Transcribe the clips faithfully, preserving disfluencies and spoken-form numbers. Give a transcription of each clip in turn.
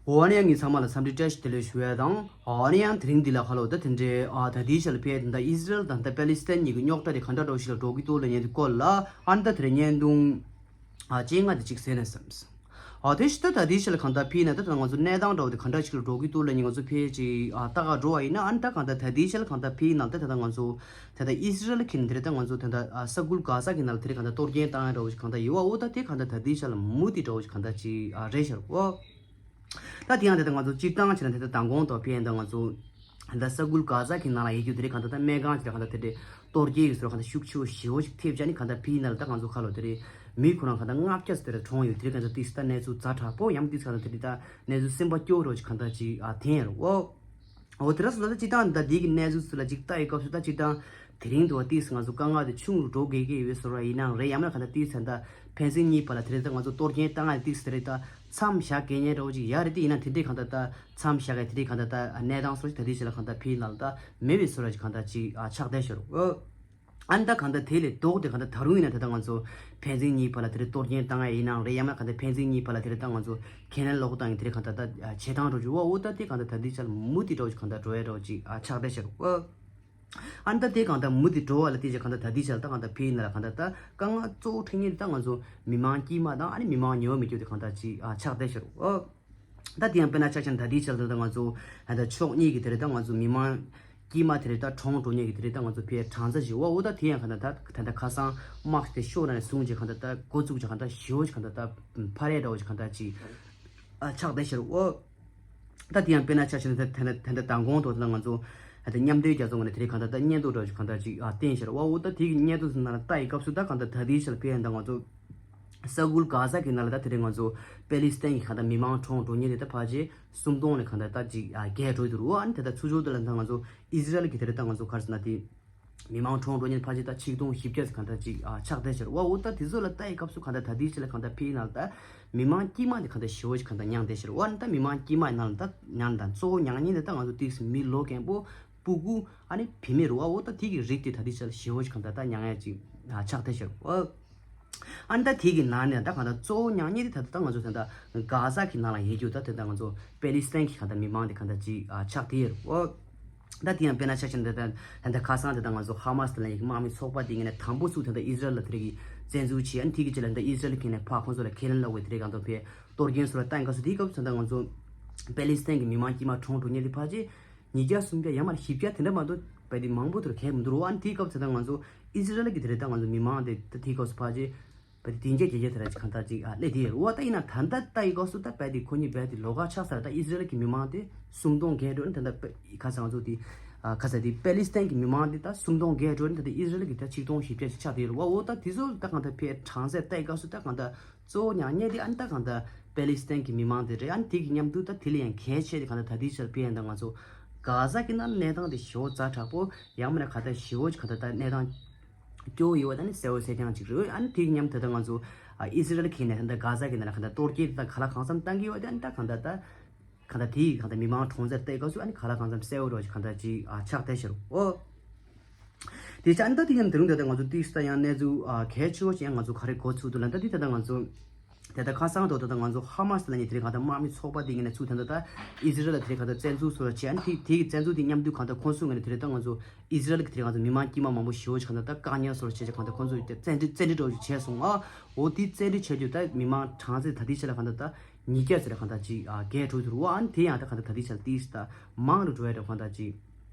འོ་ཨ་ནི་ཡང་ངས་ཚང་མ་ལ་འཚམས་འདྲི་བཀྲ་ཤིས་བདེ་ལེགས་ཞུ་ཡ་དང་། ཨ་ནི་ཡང་དེ་རིང་འདི་ལ་ཁ་ལོ་ད་དེ་འདྲའི་ཨ་ད་ལྟའི་ཆ་ལ་ཕེ་ད་ཨི་ཟི་རལ་དང་ད་པེ་ལི་སི་ཐན་གཉིས་ཀྱི་རྙོག་དྲ་དེ་ག་འདྲ་འགྲོ་ཞིག་ལ་འགྲོ་གི་འདུག་ལབ་མཁན་དེ་སྐོར་ལ་ཨ་ནི་ད་དེ་རིང་བརྙན་ཐུང་ཨ་བཅོ་ལྔ་དེ་གཅིག་གསན་ན་བསམས། ཨ་དེ་ཤི་ད་ད་ལྟའི་ཆ་ལ་གང་ལྟར་ཕེ་ན་ད་ད་ང་ཚོ་གནས་སྟངས་འདྲ་བོ་དེ་ག་འདྲ་ཞིག་ལ་འགྲོ་གི་འདུག་ལབ་མཁན་ང་ཚོ་ཕེ་ཅིག་ཨ་ལྟ་ག་འགྲོ་བ་ཡིན་ན་ཨ་ནི་ད་གང་ལྟར་ད་ལྟའི་ཆ་ལ་གང་ལྟར་ཕེ་ནང་ད་ད་ད་ང་ཚོ་ད་ད་ཨི་ཟི་རལ་གྱི་ནང་དེ་རེད་ད་ང་ཚོ་ད་ད་ཨ་ས་ཁུལ་གྷ་ཟ་གི་ནང་ལ་དེ་རེད་གང་ལྟར་གཏོར་སྐྱོན་བཏང་ཡ་འདྲ་བོ་ཞིག་གང་ལྟར་ཡོད་བ། འོ་ད་དེ་གང་ལྟར་ད་ལྟའི་ཆ་ལ་མུ་མཐུད་འདྲ་བོ་ཞིག་གང་ལྟར་ཅིག་ཨ་རེད་ཤག་འོ། ད་དེ་ཡང་དེ་ལྟར་ང་ཚོ་སྤྱིར་བཏང་བྱས་ན་དེ་ལྟར་མདང་དགོང་དང་ཕེ་ཡང་ད་ང་ཚོ་ད་ས་ཁུལ་གྷ་ཟ་གི་ནང་ལ་ཡོད་རྒྱུ་དེ་རེད་གང་ལྟར་ད་སྨན་ཁང་དེ་རེད་གང་ལྟར་དེ་འདྲའི་གཏོར་སྐྱོན་གྱི་བཟོ་གང་ལྟར་ཤུགས་ཆེ་བོ་ཞེ་བོ་ཞིག་ཐེབས་བྱས་ནི་གང་ལྟར་ཕེ་ཡིན་ན་ལ་ད་ང་ཚོ་ཁ་ལོ་དེ་རེད་མི་ཁོ་རང་གང་ལྟར་ལྔ་བརྒྱ་ཙམ་དེ་རེད་གྲོངས་ཡོད་དེ་རེད་གང་ལྟར་ཏིས་ད་གནས་ཚུལ་ཛ་དྲག་པོ་ཡང་ཏིས་གང་ལྟར་དེ་རེད་ད་གནས་ཚུལ་སེམས་པ་སྐྱོ་རོ་ཞིག་གང་ལྟར་ཅིག་ཨ་ཐེན་ཡ་རོ། འོ་དེ་ར་སོ་ད་སྤྱིར་བཏང་ད་འདི་གི་གནས་ཚུལ་ཚུལ་ལ་ཅིག་ལྟ་ཡི་སྐབས་སུ་ད་སྤྱིར་བཏང་དེ་རིང་དུ་བ་ཏིས་ང་ཚོ་དཀའ་ངལ་དེ་ཆུང་རུ་འགྲོ་དགོས་ཀྱི་ཡོད་བཟོ་ར་ཡིན་ནའང་རེད་ཡང་མིན་གང་ལྟར་ཏིས་ད་ད་ཕན་ཚུན་གཉིས་བར་ལ་དེ་རེད་ད་ང་ཚོ་གཏོར་སྐྱོན་བཏང་ཡ་ཏིས་དེ་རེད་ད། མཚམས་བཞག་གལ་ཉེན་འདྲ་བོ་ཅིག་ཡ་རེད་དེ་ཡིན་ན་དེ་འདྲའི་གང་ལྟར་ད་མཚམས་བཞག་གལ་དེ་འདྲའི་གང་ལྟར་ད་གནས་སྟངས་སོགས་ད་དེ་ཞིག་ལ་གང་ལྟར་ཕེ་ནང་ལ་ད་མེད་པའི་བཟོ་འདྲ་ཅིག་གང་ལྟར་ཅིག་ཨ་ཆགས་བསྡད་ཤོར་འོ། ཨ་ནི་ད་གང་ལྟར་དེ་ལས་ལྡོག་སྟེ་གང་ལྟར་ད་རུང་ཡིན་ན་ད་ལྟ་ང་ཚོ་ཕན་ཚུན་གཉིས་བར་ལ་དེ་རེད་གཏོར་སྐྱོན་བཏང་ཡ་ཡིན་ནའང་རེད་ཡང་མིན་གང་ལྟར་ཕན་ཚུན་གཉིས་བར་ལ་དེ་རེད་ད་ང་ཚོ་ཁས་ལེན་ལོག་བཏང་ཡིན་དེ་རེད་གང་ལྟར་ད་བྱེད་སྟངས་འགྲོ་རྒྱུ་འོ་འོ་ད་དེ་གང་ལྟར་ད་དེ་ཆ་ལ་མུ་མཐུད་འདྲ་བོ་ཅིག་གང་ལྟར་འགྲོ་ཡ་འདྲ་བོ་ཅིག་ཨ་ཆགས་བསྡད་ཤོར་འོ། ཨ་ནི་ད་དེ་གང་ལྟར་མུ་མཐུད་འགྲོ་བ་ལ་དེ་ཅིག་གང་ལྟར་ད་དེ་ཆ་ལ་ད་གང་ལྟར་ཕེ་ཡིན་ན་ལ་གང་ལྟར་ད་དཀའ་ངལ་གཙོ་བོ་འཕྲད་མཁན་དེ་ད་ང་ཚོ་མི་མང་དཀྱུས་མ་དང་ཨ་ནི་མི་མང་ཉོ་མི་རྒྱུ་དེ་གང་ལྟར་ཅིག་ཨ་ཆགས་བསྡད་ཤོར་འོ། ད་དེ་ཡང་དཔེར་ན་ཆ་བཞག་ན་ད་དེའི་ཆ་ལ་ད་ང་ཚོ་ད་ཕྱོགས་གཉིས་ཀྱི་དེ་རེད་ད་ང་ཚོ་མི་མང་དཀྱུས་མ་དེ་རེད་ད་གྲོངས་འགྲོ་མཁན་གྱི་དེ་རེད་ད་ང་ཚོ་ཕའི་གྲངས་ཚད་ཞིག་འོ་འོ་ད་དེ་ཡང་གང་ལྟར་ད་ད་ལྟ་ཁ་སང་དམག་དེ་ཤོར་ནས་བཟུང་རྗེས་གང་ལྟར་ད་འགོ་བཙུགས་རྗེས་གང་ལྟར་ཞེ་པོ་ཞིག་གང་ལྟར་ད་འཕར་ཡ་འདྲ་བོ་ཞིག་གང་ལྟར་ཅིག་ཨ་ཆགས་བསྡད་ཤར་འོ། ད་དེ་ཡང་དཔེར་ན་ཆ་བཞག་ན་ད་ད་ད་ད་མདང་དགོང་དུ་ད་ང་ཚོ་ད་མཉམ་འབྲེལ་རྒྱལ་ཚོགས་ངོས་ནས་དེ་རིང་གང་ལྟར་ད་སྙན་ཐོ་འདྲ་བོ་ཞིག་གང་ལྟར་ཅིག་ཨ་བསྟན་ཤར་འོ་འོ་ད་དེ་གི་སྙན་ཐོ་ཚོ་ནང་ལ་ལྟ་ཡི་སྐབས་སུ་ད་གང་ལྟར་ད་དེའི་ཆ་ལ་ཕེ་ཡང་ད་ང་ཚོ། ས་ཁུལ་གྷ་ཟ་གི་ནང་ལ་ད་དེ་རིང་ང་ཚོ་པེ་ལི་སི་ཐན་གྱི་གང་ལྟར་མི་མང་གྲོངས་འགྲོ་མཁན་དེ་ད་ཕལ་ཆེར་སུམ་སྟོང་ལས་གང་ལྟར་ད་ཅིག་ཨ་བརྒལ་འགྲོ་འདུག་རུ་ཨ་ནི་དེ་ད་ཚུར་ཕྱོགས་དེ་ལ་ད་ང་ཚོ་ཨི་ཟི་རལ་གྱི་དེ་རིང་ད་ང་ཚོ་ག་རེ་ཟེར་ན་དེ་མི་མང་གྲོངས་འགྲོ་མཁན་ཕལ་ཆེར་ད་ཆིག་སྟོང་བཞི་བརྒྱ་ཙམ་གང་ལྟར་ཅིག་ཨ་ཆགས་བསྡད་ཤར་བ་འོ་ད་དེ་ཚོ་ལ་ལྟ་ཡི་སྐབས་སུ་གང་ལྟར་ད་དེའི་ཆ་ལ་གང་ལྟར་ཕེ་ཡི་ནང་ལ་ད་མི་མང་དཀྱུས་མ་དེ་གང་ལྟར་ཞེ་པོ་ཞིག་གང་ལྟར་མྱངས་བསྡད་ཤར་བ་ཨ་ནི་ད་མི་མང་དཀྱུས་མ་ནང་ལ་ད་མྱངས་ད་གཙོ་བོ་མྱངས་མཁན་དེ་ད་ང་ཚོ་ཏིག་སི་མི་ལོ་རྒན་པོ་སྤུ་གུ་ཨ་ནི་བུད་མེད་རུ་བ་འོ་ད་དེ་གི་རིགས་དེ་ད་དེའི་ཆ་ལ་ཞེ་པོ་ཞིག་གང་ལྟར་ད་མྱངས་ཡ་ཅིག་ཨ་ཆགས་བསྡད་ཤར་བ། ཨ་ནི་ད་དེ་གི་ནང་ནས་ད་གང་ལྟར་གཙོ་བོ་མྱངས་མཁན་དེ་ད་ལྟ་ང་ཚོ་ད་ལྟ་གྷ་ཟ་གི་ནང་ལ་ཡོད་རྒྱུ་ད་ད་ལྟ་ང་ཚོ་པེ་ལི་སི་ཐན་གྱི་གང་ལྟར་མི་མང་དེ་གང་ལྟར་ཅིག་ཨ་ཆགས་བསྡད་ཡོད་རེད་འོ། ད་དེ་ཡང་དཔེར་ན་ཆ་བཞག་ན་ད་ད་ད་ལྟ་ཁ་སང་ད་ལྟ་ང་ཚོ་ཧ་མ་སི་དང་ལ་ཡི་གི་དམག་མི་ཚོགས་པ་དེ་ངོས་ནས་དང་པོ་ཚུགས་ད་ལྟ་ཨི་ཟི་རལ་ལ་དེ་རིང་གི་བཙན་འཛུལ་བྱས་ཨ་ནི་དེ་གི་རྗེས་ལ་ད་ཨི་ཟི་རལ་གྱི་ནས་ཕར་ཁོང་ཚོ་ལ་ཁས་ལེན་ལབ་དགོས་དེ་རིང་གང་ལྟར་ཕེ་གཏོར་སྐྱོན་སོགས་ལ་བཏང་སྐབས་སུ་དེའི་སྐབས་སུ་ད་ལྟ་ང་ཚོ་པེ་ལི་སི་ཐན་གྱི་མི་མང་དཀྱུས་མ་གྲོངས་འགྲོ་མཁན་དེ་ཕལ་ཆེར་ཉིས་བརྒྱ་སུམ་བརྒྱ་ཡང་མ་བཞི་བརྒྱ་དེ་འདྲ་མ་གཏོགས་བས་དེ་མང་པོ་དེར་གས་མི་འདུག་རུ་ཨ་ནི་དེའི་སྐབས་སུ་ད་ང་ཚོ་ཨི་ཟི་རལ་གྱི་དེ་རེད་ད་ང་ཚོ་མི་མང་དེ་ད་དེའི་སྐབས་སུ་ཕལ་ཆེར་བས་དེ་བདུན་བརྒྱ་བརྒྱད་བརྒྱ་དེ་ར་ཅིག་གང་ལྟར་ཅིག་ཨ་སླེབས་དེ་རུ་ཨ་ད་ཡིན་ན་ད་ལྟ་ལྟ་ཡི་སྐབས་སུ་ད་བས་དེ་ཁོ་གཉིས་བས་དེ་ལོགས་ཀ་ཆགས་ཚར་ད་ཨི་ཟི་རལ་གྱི་མི་མང་དེ་སུམ་སྟོང་བརྒལ་འགྲོ་ནི་ད་ལྟ་པེ་ཁ་སང་ང་ཚོ་དེ་ཨ་ཁ་ས་དེ་པེ་ལི་སི་ཐན་གྱི་མི་མང་དེ་ད་སུམ་སྟོང་བརྒལ་འགྲོ་ནི་ད་ལྟ་ཨི་ཟི་རལ་གྱི་ད་ཆིག་སྟོང་བཞི་བརྒྱ་ཅིག་ཆགས་དེ་རུ་ཨ་འོ་ད་དེ་ཚོ་ད་གང་ལྟར་བས་གྲངས་ཚད་ལྟ་ཡི་སྐབས་སུ་ད་གང་ལྟར། གཙོ་བོ་མྱངས་མཁན་དེ་ཨ་ནི་ད་གང་ལྟར་པེ་ལི་སི་ཐན་གྱི་མི་མང་དེ་རེད། ཨ་ནི་དེ་གི་མཉམ་དུ་ད་དེ་ལས་ཡང་གལ་ཆེ་དེ་གང་ལྟར་ད་ལྟའི་ཆར་ཕེ་ཡང་ད་ང་ཚོ་གྷ་ཟ་གི་ནང་གནས་སྟངས་དེ་ཞེ་པོ་ཛ་དྲག་པོ་ཡང་མིན་ན་ག་ད་ཞེ་པོ་གང་ལྟར་ད་གནས་སྟངས་སྐྱོ་བོ་ཡོད་པ་ད་ནི་གསལ་བོ་གསལ་རྐྱང་ཅིག་རེད། ཨ་ནི་དེ་གི་མཉམ་དུ་ད་ང་ཚོ་ཨ་ཨི་ཟི་རལ་གྱི་ནས་ད་ལྟ་གྷ་ཟ་གི་ནང་ལ་གང་ལྟར་གཏོར་སྐྱོན་ད་ག་ལ་གང་འཚམ་བཏང་གི་ཡོད་ད་ནི་ད་གང་ལྟར་ད་གང་ལྟར་དེ་གང་ལྟར་མི་མང་གྲོངས་ཚད་ལྟ་སྐབས་སུ་ཨ་ནི་ག་ལ་གང་འཚམ་གསལ་བོ་རོ་ཅིག་གང་ལྟར་ཅིག་ཨ་ཆགས་བསྡད་ཤག་རོ། དེ་ཆ་ཨ་ནི་ད་དེ་ཡང་དེ་རིང་ད་ལྟ་ང་ཚོ་ཏིག་ས་ཡང་གནས་ཚུལ་ཨ་གལ་ཆེ་བོ་ཅིག་ཡང་ང་ཚོ་ག་རེ་གོ་ཚུགས་འདུག་ལབ་ན་ད་དེ་ད་ལྟ་ང་ཚོ་དེ་ལྟ་ཁ་སང་དུ་ད་ལྟ་ང་ཚོ་ཧ་མ་སི་ལ་ནི་དེ་རིང་གང་ལྟར་དམག་མི་ཚོགས་པ་དེ་ངོས་ནས་ཚུགས་ད་ལྟ་ད་ཨི་ཟི་རལ་ལ་དེ་རིང་གང་ལྟར་བཙན་འཛུལ་སོགས་ལ་བྱས་ཨ་ནི་དེ་དེ་གི་བཙན་འཛུལ་དེ་མཉམ་དུ་གང་ལྟར་ཁོང་ཚོ་ངོས་ནས་དེ་རིང་ད་ང་ཚོ་ཨི་ཟི་རལ་གི་དེ་རིང་ང་ཚོ་མི་མང་དཀྱུས་མ་མང་པོ་ཞེ་པོ་ཅིག་གང་ལྟར་ད་བཀག་ཉར་སོགས་ལ་བྱས་ཅིག་གང་ལྟར་ཁོང་ཚོ་བཙན་འཛུལ་བཙན་འཛུལ་འགྲོ་བྱས་སོང་ཨ། འོ་དེ་བཙན་འཛུལ་བྱས་རྒྱུ་ད་མི་མང་གྲངས་ཚད་ད་དེ་ཆ་ལ་གང་ལྟར་ད་ཉིས་བརྒྱ་ཙམ་ལ་གང་ལྟར་ཅིག་ཨ་བརྒལ་འགྲོ་འདུག་རུ་ཨ་ནི་དེ་ཡང་ད་གང་ལྟར་ད་དེ་ཆ་ལ་ཏིས་ད་མང་རུ་འགྲོ་ཡ་འདྲ་གང་ལྟར་ཅིག་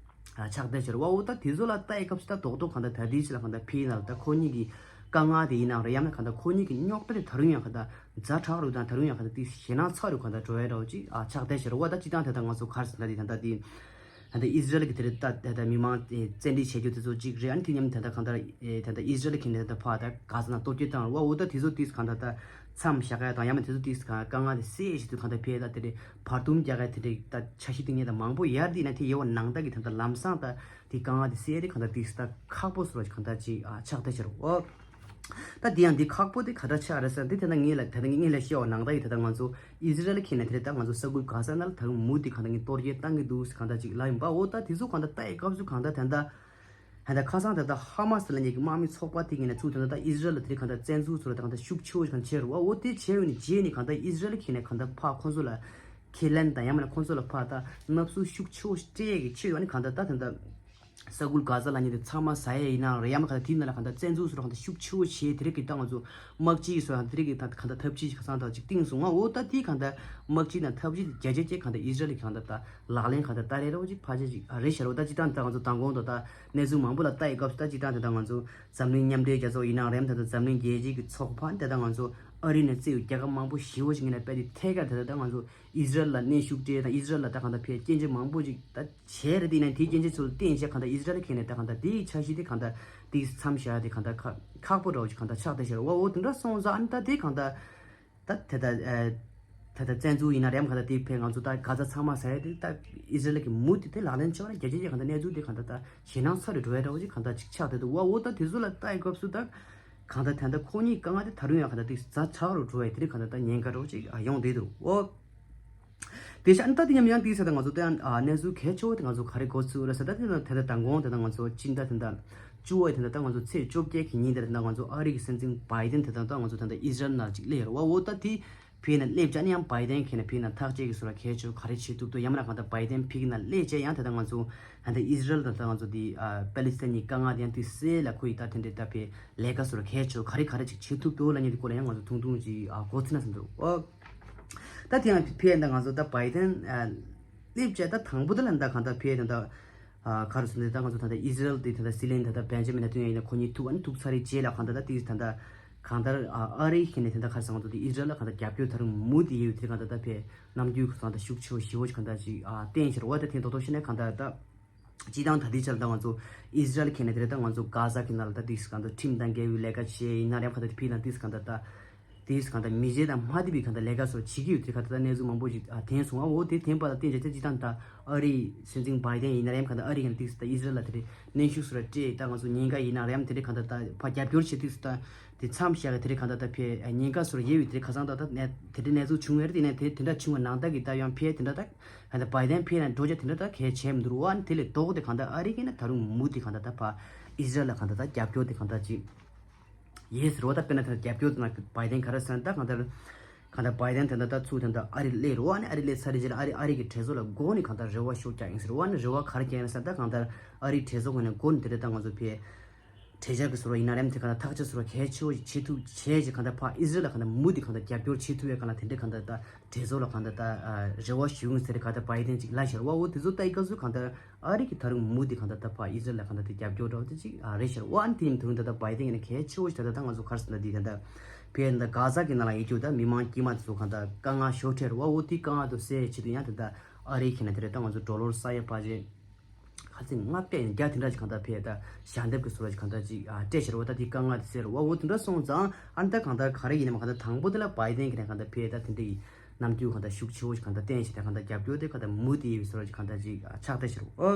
ཨ་ཆགས་བསྡད་ཤར་བ་འོ་ད་དེ་ཚོ་ལ་ལྟ་ཡི་སྐབས་སུ་ད་རྡོག་རྡོག་གང་ལྟར་ད་དེའི་ཆ་ལ་གང་ལྟར་ཕི་ཡིན་ན་ལ་ད་ཁོ་གཉིས་ཀྱི་དཀའ་ངལ་དེ་ཡིན་ནའང་རེད་ཡང་ན་གང་ལྟར་ཁོ་གཉིས་ཀྱི་རྙོག་དྲ་དེ་ད་རུང་ཡང་གང་ལྟར་ཛ་དྲག་རུ་དང་ད་རུང་ཡང་གང་ལྟར་དེ་ཞེད་སྣང་ཚ་རུ་གང་ལྟར་འགྲོ་ཡ་འདྲ་བོ་ཅིག་ཨ་ཆགས་བསྡད་ཤར་བ་ད་སྤྱི་བཏང་དེ་ད་ང་ཚོ་ག་རེ་ཟེར་ན་དེ་ད་ལྟ་དེ་ད་ལྟ་ཨི་ཟི་རལ་གྱི་དེ་རེད་ད་ད་ལྟ་མི་མང་བཙན་ཁྲིད་བྱེད་རྒྱུ་དེ་ཚོ་གཅིག་རེད། ཨ་ནི་དེ་མཉམ་དུ་ད་ལྟ་གང་ལྟར་ཨེ་ད་ལྟ་ཨི་ཟི་རལ་གྱི་ནས་ད་ལྟ་ཕར་ད་གྷ་ཟ་ནང་གཏོར་སྐྱོན་བཏང་རུ་བ་འོ་ད་དེ་ཚོ་དེ་གང་ལྟར་ད་མཚམས་བཞག་ཡ་དང་ཡང་མིན་དེ་ཚོ་དེ་གང་དཀའ་ངལ་དེ་སེལ་ཞིག་ཏུ་གང་ལྟར་ཕེ་ད་དེ་རེད། བར་འདུམ་རྒྱག་ཡ་དེ་འདྲའི་ད་འཆར་གཞི་དེ་ངས་ད་མང་པོ་ཡར་དེ་ན་དེ་ཡོད་པ་ནང་ལྟར་གྱི་ད་ལྟ་ལམ་སང་ད་དེ་དཀའ་ངལ་དེ་སེལ་ཡ་དེ་གང་ལྟར་དེ་ད་ཁག་པོ་བཟོ་ར་གང་ལྟར་ཅིག་ཨ་ཆགས་བསྡད་ཤར་འོ། ད་དེ་ཡང་འདི་ཁག་པོ་དེ་ག་འདྲ་ཆགས་རེད་ཟེར་ན་དེ་ད་ལྟ་ངས་ལ་ད་ལྟ་ངས་ལ་བཤད་པ་ནང་ལྟར་གྱི་ད་ལྟ་ང་ཚོ་ཨི་ཟི་རལ་ཁྱེད་ནས་དེ་རེད་ད་ང་ཚོ་ས་ཁུལ་གྷ་ཟ་ནང་ལ་ད་རུང་མུ་དེ་གང་ལྟར་ངས་གཏོར་རྒྱག་བཏང་གི་འདུག་ཟེར་གང་ལྟར་ཅིག་ལབ་ཡིན་པ། འོ་ད་དེ་ཚོ་གང་ལྟར་ལྟ་ཡི་སྐབས་སུ་གང་ལྟར་ད་ལྟ་ད་ལྟ་ཁ་སང་ད་ལྟ་ཧ་མ་སི་ལ་ཉེ་གི་དམག་མི་ཚོགས་པ་དེ་ངོས་ནས་ཚུར་ད་ལྟ་ད་ཨི་ཟི་རལ་ལ་དེ་རིང་གང་ལྟར་བཙན་འཛུལ་ཚུར་ད་གང་ལྟར་ཤུགས་ཆེ་བོ་གང་བྱས་རུ་བ། འོ་དེ་བྱས་ཡོད་ནི་རྗེས་ནས་གང་ལྟར་ཨི་ཟི་རལ་ཁྱེད་ནས་གང་ལྟར་ཕར་ཁོང་ཚོ་ལ་ ཁས་ལེན་དང་ཡང་མིན་ན་ཁོང་ཚོ་ལ་ཕར་ད་མནར་གསོ་ཤུགས་ཆེ་བོ་སྤྲད་ཀྱི་ཆེད་དུ་ཨ་ནི་གང་ལྟར་ད་དེ་འདྲ་ས་ཁུལ་གྷ་ཛ་ལབ་མཁན་དེ་ཚང་མ་ཟ་ཡས་ཡིན་ནའང་རེད། ཡང་མིན་གང་ལྟར་དེའི་ནང་ལ་གང་ལྟར་བཙན་འཛུལ་བཟོ་འདྲ་གང་ལྟར་ཤུགས་ཆེ་བོ་བྱས། དེ་རིང་གི་ད་ང་ཚོ་དམག་སྤྱི་ཡིས་བཟོ་ཡང་དེ་རིང་གི་ད་གང་ལྟར་ཐབས་ཇུས་ཤིག་གསང་ཐག་ཅིག་བཏིང་སོང་ང་། འོ་ད་དེའི་གང་ལྟར་དམག་སྤྱི་དང་ཐབས་ཇུས་དེ་རྒྱ་ཆེ་ཆེ་གང་ལྟར་ཨི་ཟི་རལ་གྱི་གང་ལྟར་ད་ལག་ལེན་གང་ལྟར་ད་རེད་རོ་ཅིག་ཕལ་ཆེར་ཅིག་ཨ་རེད་ཤག་རོ། ད་ཅི་ད་ད་ང་ཚོ་མདང་དགོང་དང་ད་གནས་ཚུལ་མང་པོ་ལ་ལྟ་ཡི་སྐབས་སུ་ད་ཅི་ད་ད་ད་ང་ཚོ་འཛམ་གླིང་མཉམ་འབྲེལ་རྒྱལ་ཚོགས་ཡིན་ནའང་རེད། ད་ད་འཛམ་གླིང་རྒྱལ་སྤྱི་གི་ཚོགས་པ་ད་ད་ང་ཚོ་ཨ་རི་ནས་བརྩིས་ཡོད་རྒྱལ་ཁབ་མང་པོ་ཞེ་བོ་ཞིག་ཡིན་ན་དཔེ་དེ་ཐད་ཀར་ད་ད་ད་ང་ཚོ་ཨི་ཟི་རལ་ལ་གནོན་ཤུགས་སྤྲད་དང་ཨི་ཟི་རལ་ལ་ད་གང་ལྟར་ཕར་སྐྱོན་བརྗོད་མང་པོ་ཞིག་ད་བྱས་རེད། དེ་ནས་དེའི་སྐྱོན་བརྗོད་ཚོ་ལ་བརྟེན་བྱས་གང་ལྟར་ཨི་ཟི་རལ་ཁེ་ནས་ད་གང་ལྟར་དེའི་འཆར་གཞི་དེ་གང་ལྟར་དེའི་མཚམས་བཞག་དེ་གང་ལྟར་ཁག་ཁག་པོ་འདྲ་བོ་ཞིག་གང་ལྟར་ཆགས་བསྡད་ཤག་རོ། འོ་འོ་དེ་འདྲ་སོང་ཙང་ཨ་ནི་ད་དེ་གང་ལྟར་ད་དེ་ད་ཨ་ད་ད་བཙན་འཛུལ་ཡིན་ན་རེམ་གང་ལྟར་དེ་ཕར་ང་ཚོ་ད་གྷ་ཛ་ཚང་མ་ཟ་ཡ་དེ་ད་ཨི་ཟི་རལ་གྱི་མུ་མཐུད་དེ་ལག་ལེན་བྱས་པ་ན་རྒྱལ་སྤྱི་གི་གང་ལྟར་གནས་ཚུལ་དེ་གང་ལྟར་ད་ཞེད་སྣང་ཚ་རུ་འགྲོ་ཡ་འདྲ་བོ་ཅིག་གང་ལྟར་ཅིག་ཆགས་བསྡད་འདུག་འོ་འོ་ད་དེ་ཚོ་ལ་ལྟ་ཡི་སྐབས་སུ་ད་གང་ལྟར་ད་ལྟ་ཁོ་གཉིས་དཀའ་ངལ་དེ་ད་རུང་ཡང་གང་ལྟར་དེ་ཛ་དྲག་རུ་འགྲོ་ཡ་དེ་རིང་གང་ལྟར་ད་ཉེན་ཁ་འདྲ་བོ་ཅིག་ཨ་ཡོང་བསྡད་འདུག་འོ། དེ་ཤ་ཨ་ནི་ད་དེ་མཉམ་ཡང་དེའི་ས་ད་ང་ཚོ་ད་ཡང་ཨ་གནས་ཚུལ་གལ་ཆེ་བོ་དེ་ང་ཚོ་ག་རེ་གོ་ཚུལ་རེད་ཟེར་ད་དེ་ད་དེ་ད་མདང་དགོང་དེ་ད་ང་ཚོ་སྤྱི་ཟླ་དེ་ད་བཅུ་བའི་དེ་ད་ད་ང་ཚོ་ཚེས་བཅོ་བརྒྱད་ཀྱི་ཉིན་དེ་ད་ང་ཚོ་ཨ་རི་གི་སྲིད་འཛིན་བྷའི་ཌེན་དེ་ད་ད་ང་ཚོ་ད་ད་ཨི་ཟི་རལ་ནང་ཅིག་སླེབས་ཡོད་རེད་བ། འོ་ད་དེ་ཕར་ནས་སླེབས་བྱས་ནས་ཡང་བྷའི་ཌེན་ཁེ་ནས་ཕར་ནས་ཐག་གཅོད་ཀྱི་སོ་ར་གལ་ཆེ་བོ་ག་རེ་བྱེད་ཐུབ་འདུག་ཡང་མིན་ན་གང་ལྟར་བྷའི་ཌེན་ཕར་ནས་སླེབས་བྱས་ཡང་དེ་ད་ང་ཚོ་ད་ད་ཨི་ཟི་རལ་དང་ད་ང་ཚོ་དེ་ཨ་པེ་ལི་སི་ཐན་གྱི་དཀའ་ངལ་དེ་ཡང་དེ་སེལ་ལ་ཁོ་ཡི་ད་དེ་འདྲའི་ད་ཕར་ལས་ཀ་སོ་ར་གལ་ཆེ་བོ་ག་རེ་ག་རེ་ཅིག་བྱེད་ཐུབ་འདུག་ལབ་མཁན་དེ་སྐོར་ལ་ཡང་ང་ཚོ་ཐུང་ཐུང་ཅིག་ཨ་གོ་ཚུལ་ན་བསམ་འདུག་འོ། ད་དེ་ཡང་ཕར་ད་ང་ཚོ་ད་བྷའི་ཌེན་ཨ་སླེབས་བྱས་ད་དང་པོ་དེ་ལ་ད་གང་ལྟར་ཕར་ད་ད་ཨ་ག་རེ་ཟེར་ན་ད་ང་ཚོ་ད་ད་ཨི་ཟི་རལ་དེ་ད་ད་སྲིད་བློན་ད་ད་བེན་ཇ་མིན་ནེ་ཐན་ཡ་ཡིན་ན་ཁོ་གཉིས་ཐུག་ཨ་ནི་ཐུག་ཚར་རེད་རྗེས་ལ་གང་ལྟར་ད་དེ་ད་ད་གང་ལྟར་ཨ་ཨ་རི་ཁེ་ནས་དེ་ད་ག་རེ་ཟེར་ང་ཚོ་དེ་ཨི་ཟི་རལ་ལ་གང་ལྟར་རྒྱབ་སྐྱོར་ད་རུང་མུ་མཐུད་ཡོད་དེ་གང་ལྟར་ད་ཕར་ནམ་རྒྱུན་གང་ལྟར་ཤུགས་ཆེ་བོ་ཞེ་བོ་ཞིག་གང་ལྟར་ཅིག་ཨ་བསྟན་ཤར་བ་ད་དེ་ད་དོ་ཤེས་ན་གང་ལྟར་ད། སྤྱིར་བཏང་ད་ལྟའི་ཆར་ད་ང་ཚོ་ཨི་ཟི་རལ་ཁེ་ནས་དེ་རེད། ད་ང་ཚོ་གྷ་ཟ་གི་ནང་ལ་ད་དེ་གང་ལྟར་ཁྲིམས་དང་འགལ་བའི་ལས་ཀ་བྱས་ཡིན་ན་རེམ་གང་ལྟར་ཕར་ནས་དེ་གང་ལྟར་ད་དེ་གང་ལྟར་མི་བྱེད་དང་མ་བདེ་བའི་གང་ལྟར་ལས་ཀ་སོགས་བྱེད་ཀྱི་ཡོད་དེ་གང་ལྟར་ད་གནས་ཚུལ་མང་པོ་ཞིག་ཨ་ཐོན་སོང་ཨ། འོ་དེ་ཐོན་པ་ལ་བརྟེན་བྱས་ད་སྤྱིར་བཏང་ད་ཨ་རིའི་སྲིད་འཛིན་བྷའི་ཌེན་ཡིན་ན་རེམ་གང་ལྟར་ཨ་རི་གི་ནང་དེ་ད་ཨི་ཟི་རལ་ལ་དེ་རེད་གནོན་ཤུགས་སོགས་ལ་སྤྲད་ད་ང་ཚོ་ཉེན་ཁ་ཡིན་ན་རེམ་དེ་རེད་གང་ལྟར་ད་ཕར་རྒྱབ་སྐྱོར་བྱེད་དུས་སུ་ད་དེ་མཚམས་བཞག་གི་དེ་རེད་གང་ལྟར་ད་ཕར་ཉེན་ཁ་སོགས་ལ་ཡོད་པའི་དེ་རེད་ཁ་སང་ད་ད་དེ་འདྲའི་གནས་ཚུལ་བྱུང་བས་རེད། དེ་ནས་དེ་དེ་འདྲ་བྱུང་བ་ནང་ལྟར་གི་ད་ཡང་ཕར་དེ་འདྲ་ད། ད་ལྟ་བྷའི་ཌེན་ཕར་ནས་འགྲོ་རྒྱུ་དེ་འདྲ་ད་གལ་ཆེ་མི་འདུག་རོ། ཨ་ནི་དེ་ལས་ལྡོག་སྟེ་གང་ལྟར་ཨ་རི་གིས་ནི་ད་རུང་མུ་མཐུད་གང་ལྟར་ད་ཕར་ཨི་ཟི་རལ་ལ་གང་ལྟར་ད་རྒྱབ་སྐྱོར་དེ་གང་ལྟར་ཅིག་ཡོད་ཟེར་རོ། ད་དཔེར་ན་ད་རྒྱབ་སྐྱོར་དེ་ན་བྷའི་ཌེན་ག་རེ་ཟེར་ན་ད་གང་ལྟར་གང་ལྟར་བྷའི་ཌེན་དེ་འདྲ་ད་ཚུར་དེ་འདྲ་ཨ་རི་སླེབས་རོ། ཨ་ནི་ཨ་རི་སླེབས་ཚར་རྗེས་ལ་ཨ་རི་ཨ་རི་གི་གྲོས་ཚོགས་ལ་མགོ་ནས་གང་ལྟར་རེ་བ་ཤུགས་རྒྱག་ཡིན་ཟེར་རོ། ཨ་ནི་རེ་བ་ག་རེ་རྒྱག་ཡིན་ཟེར་ན་ད་གང་ལྟར་ཨ་རིའི་གྲོས་ཚོགས་ངོས་ནས་མགོ་ནས་དེ་འདྲ་ད་ང་ཚོ་ཕར་གྲོས་འཆར་གྱི་ཟུར་ཡིན་ན་རེམ་དེ་ག་ན་ཐག་གཅོད་ཟུར་གལ་ཆེ་བོ་ཞིག་བྱེད་ཐུབ་བྱས་ཀྱི་གང་ལྟར་ཕར་ཨི་ཟི་རལ་ལ་གང་ལྟར་མུ་མཐུད་གང་ལྟར་རྒྱབ་སྐྱོར་བྱེད་ཐུབ་ཡ་གང་ལ་དེ་འདྲའི་གང་ལྟར་ད་གྲོས་ཚོགས་ལ་གང་ལྟར་ད་རེ་བ་ཞུ་ཡོང་ཟེར་གང་ལྟར་བྷའི་ཌེན་ཅིག་ལབ་ཤར་བ། འོ་དེ་ཚོ་ལྟ་ཡི་སྐབས་སུ་གང་ལྟར་ཨ་རི་གི་ད་རུང་མུ་མཐུད་གང་ལྟར་ད་ཕར་ཨི་ཟི་རལ་ལ་གང་ལྟར་དེ་རྒྱབ་སྐྱོར་འདྲ་བོ་དེ་ཅིག་རེད་ཤར་བ། ཨ་ནི་དེ་ཡིན་དུས་ད་ལྟ་བྷའི་ཌེན་ཡིན་ན་གལ་ཆེ་བོ་ཞིག་ད་ལྟ་ད་ང་ཚོ་ག་རེ་ཟེར་ན་འདི་ད་ལྟ་ཕར་ད་གྷ་ཟ་གི་ནང་ལ་ཡོད་རྒྱུ་ད་མི་མང་དཀྱུས་མ་དེ་ཚོ་གང་ལྟར་དཀའ་ངལ་ཤོར་ཐལ་བ། འོ་དེ་དཀའ་ངལ་དེ་སེལ་ཆེད་དུ་ཡང་ད་ལྟ་ཨ་རི་གི་ནང་དེ་རེད་ད་ང་ཚོ་ཌོ་ལར་ས་ཡ་ཕལ་ཆེར་ཁ་ཚིག་ལྔ་བརྒྱ་ཡིན་བརྒྱ་དེ་འདྲ་ཅིག་གང་ལྟར་ཕར་ད་ཞལ་འདེབས་ཀྱི་ཟུར་ཅིག་གང་ལྟར་ཅིག་ཨ་སྤྲད་ཤར་བ། ད་དེ་དཀའ་ངལ་དེ་སེལ་བ། འོ་དེ་འདྲ་སོང་ཙང་ཨ་ནི་ད་གང་ལྟར་ག་རེ་ཡིན་ནའང་གང་ལྟར་དང་པོ་དེ་ལ་བྷའི་ཌེན་གྱི་ནས་གང་ལྟར་ཕར་ད་དེ་འདྲའི་རྣམ་འགྱུར་གང་ལྟར་ཤུགས་ཆེ་བོ་ཞིག་གང་ལྟར་བསྟན་ཞིག་ད་གང་ལྟར་རྒྱབ་སྐྱོར་དེ་གང་ལྟར་མུ་མཐུད་ཡོད་པའི་ཟུར་ཅིག་གང་ལྟར་ཅིག་ཨ་ཆགས་བསྡད་ཤར་བ། འོ་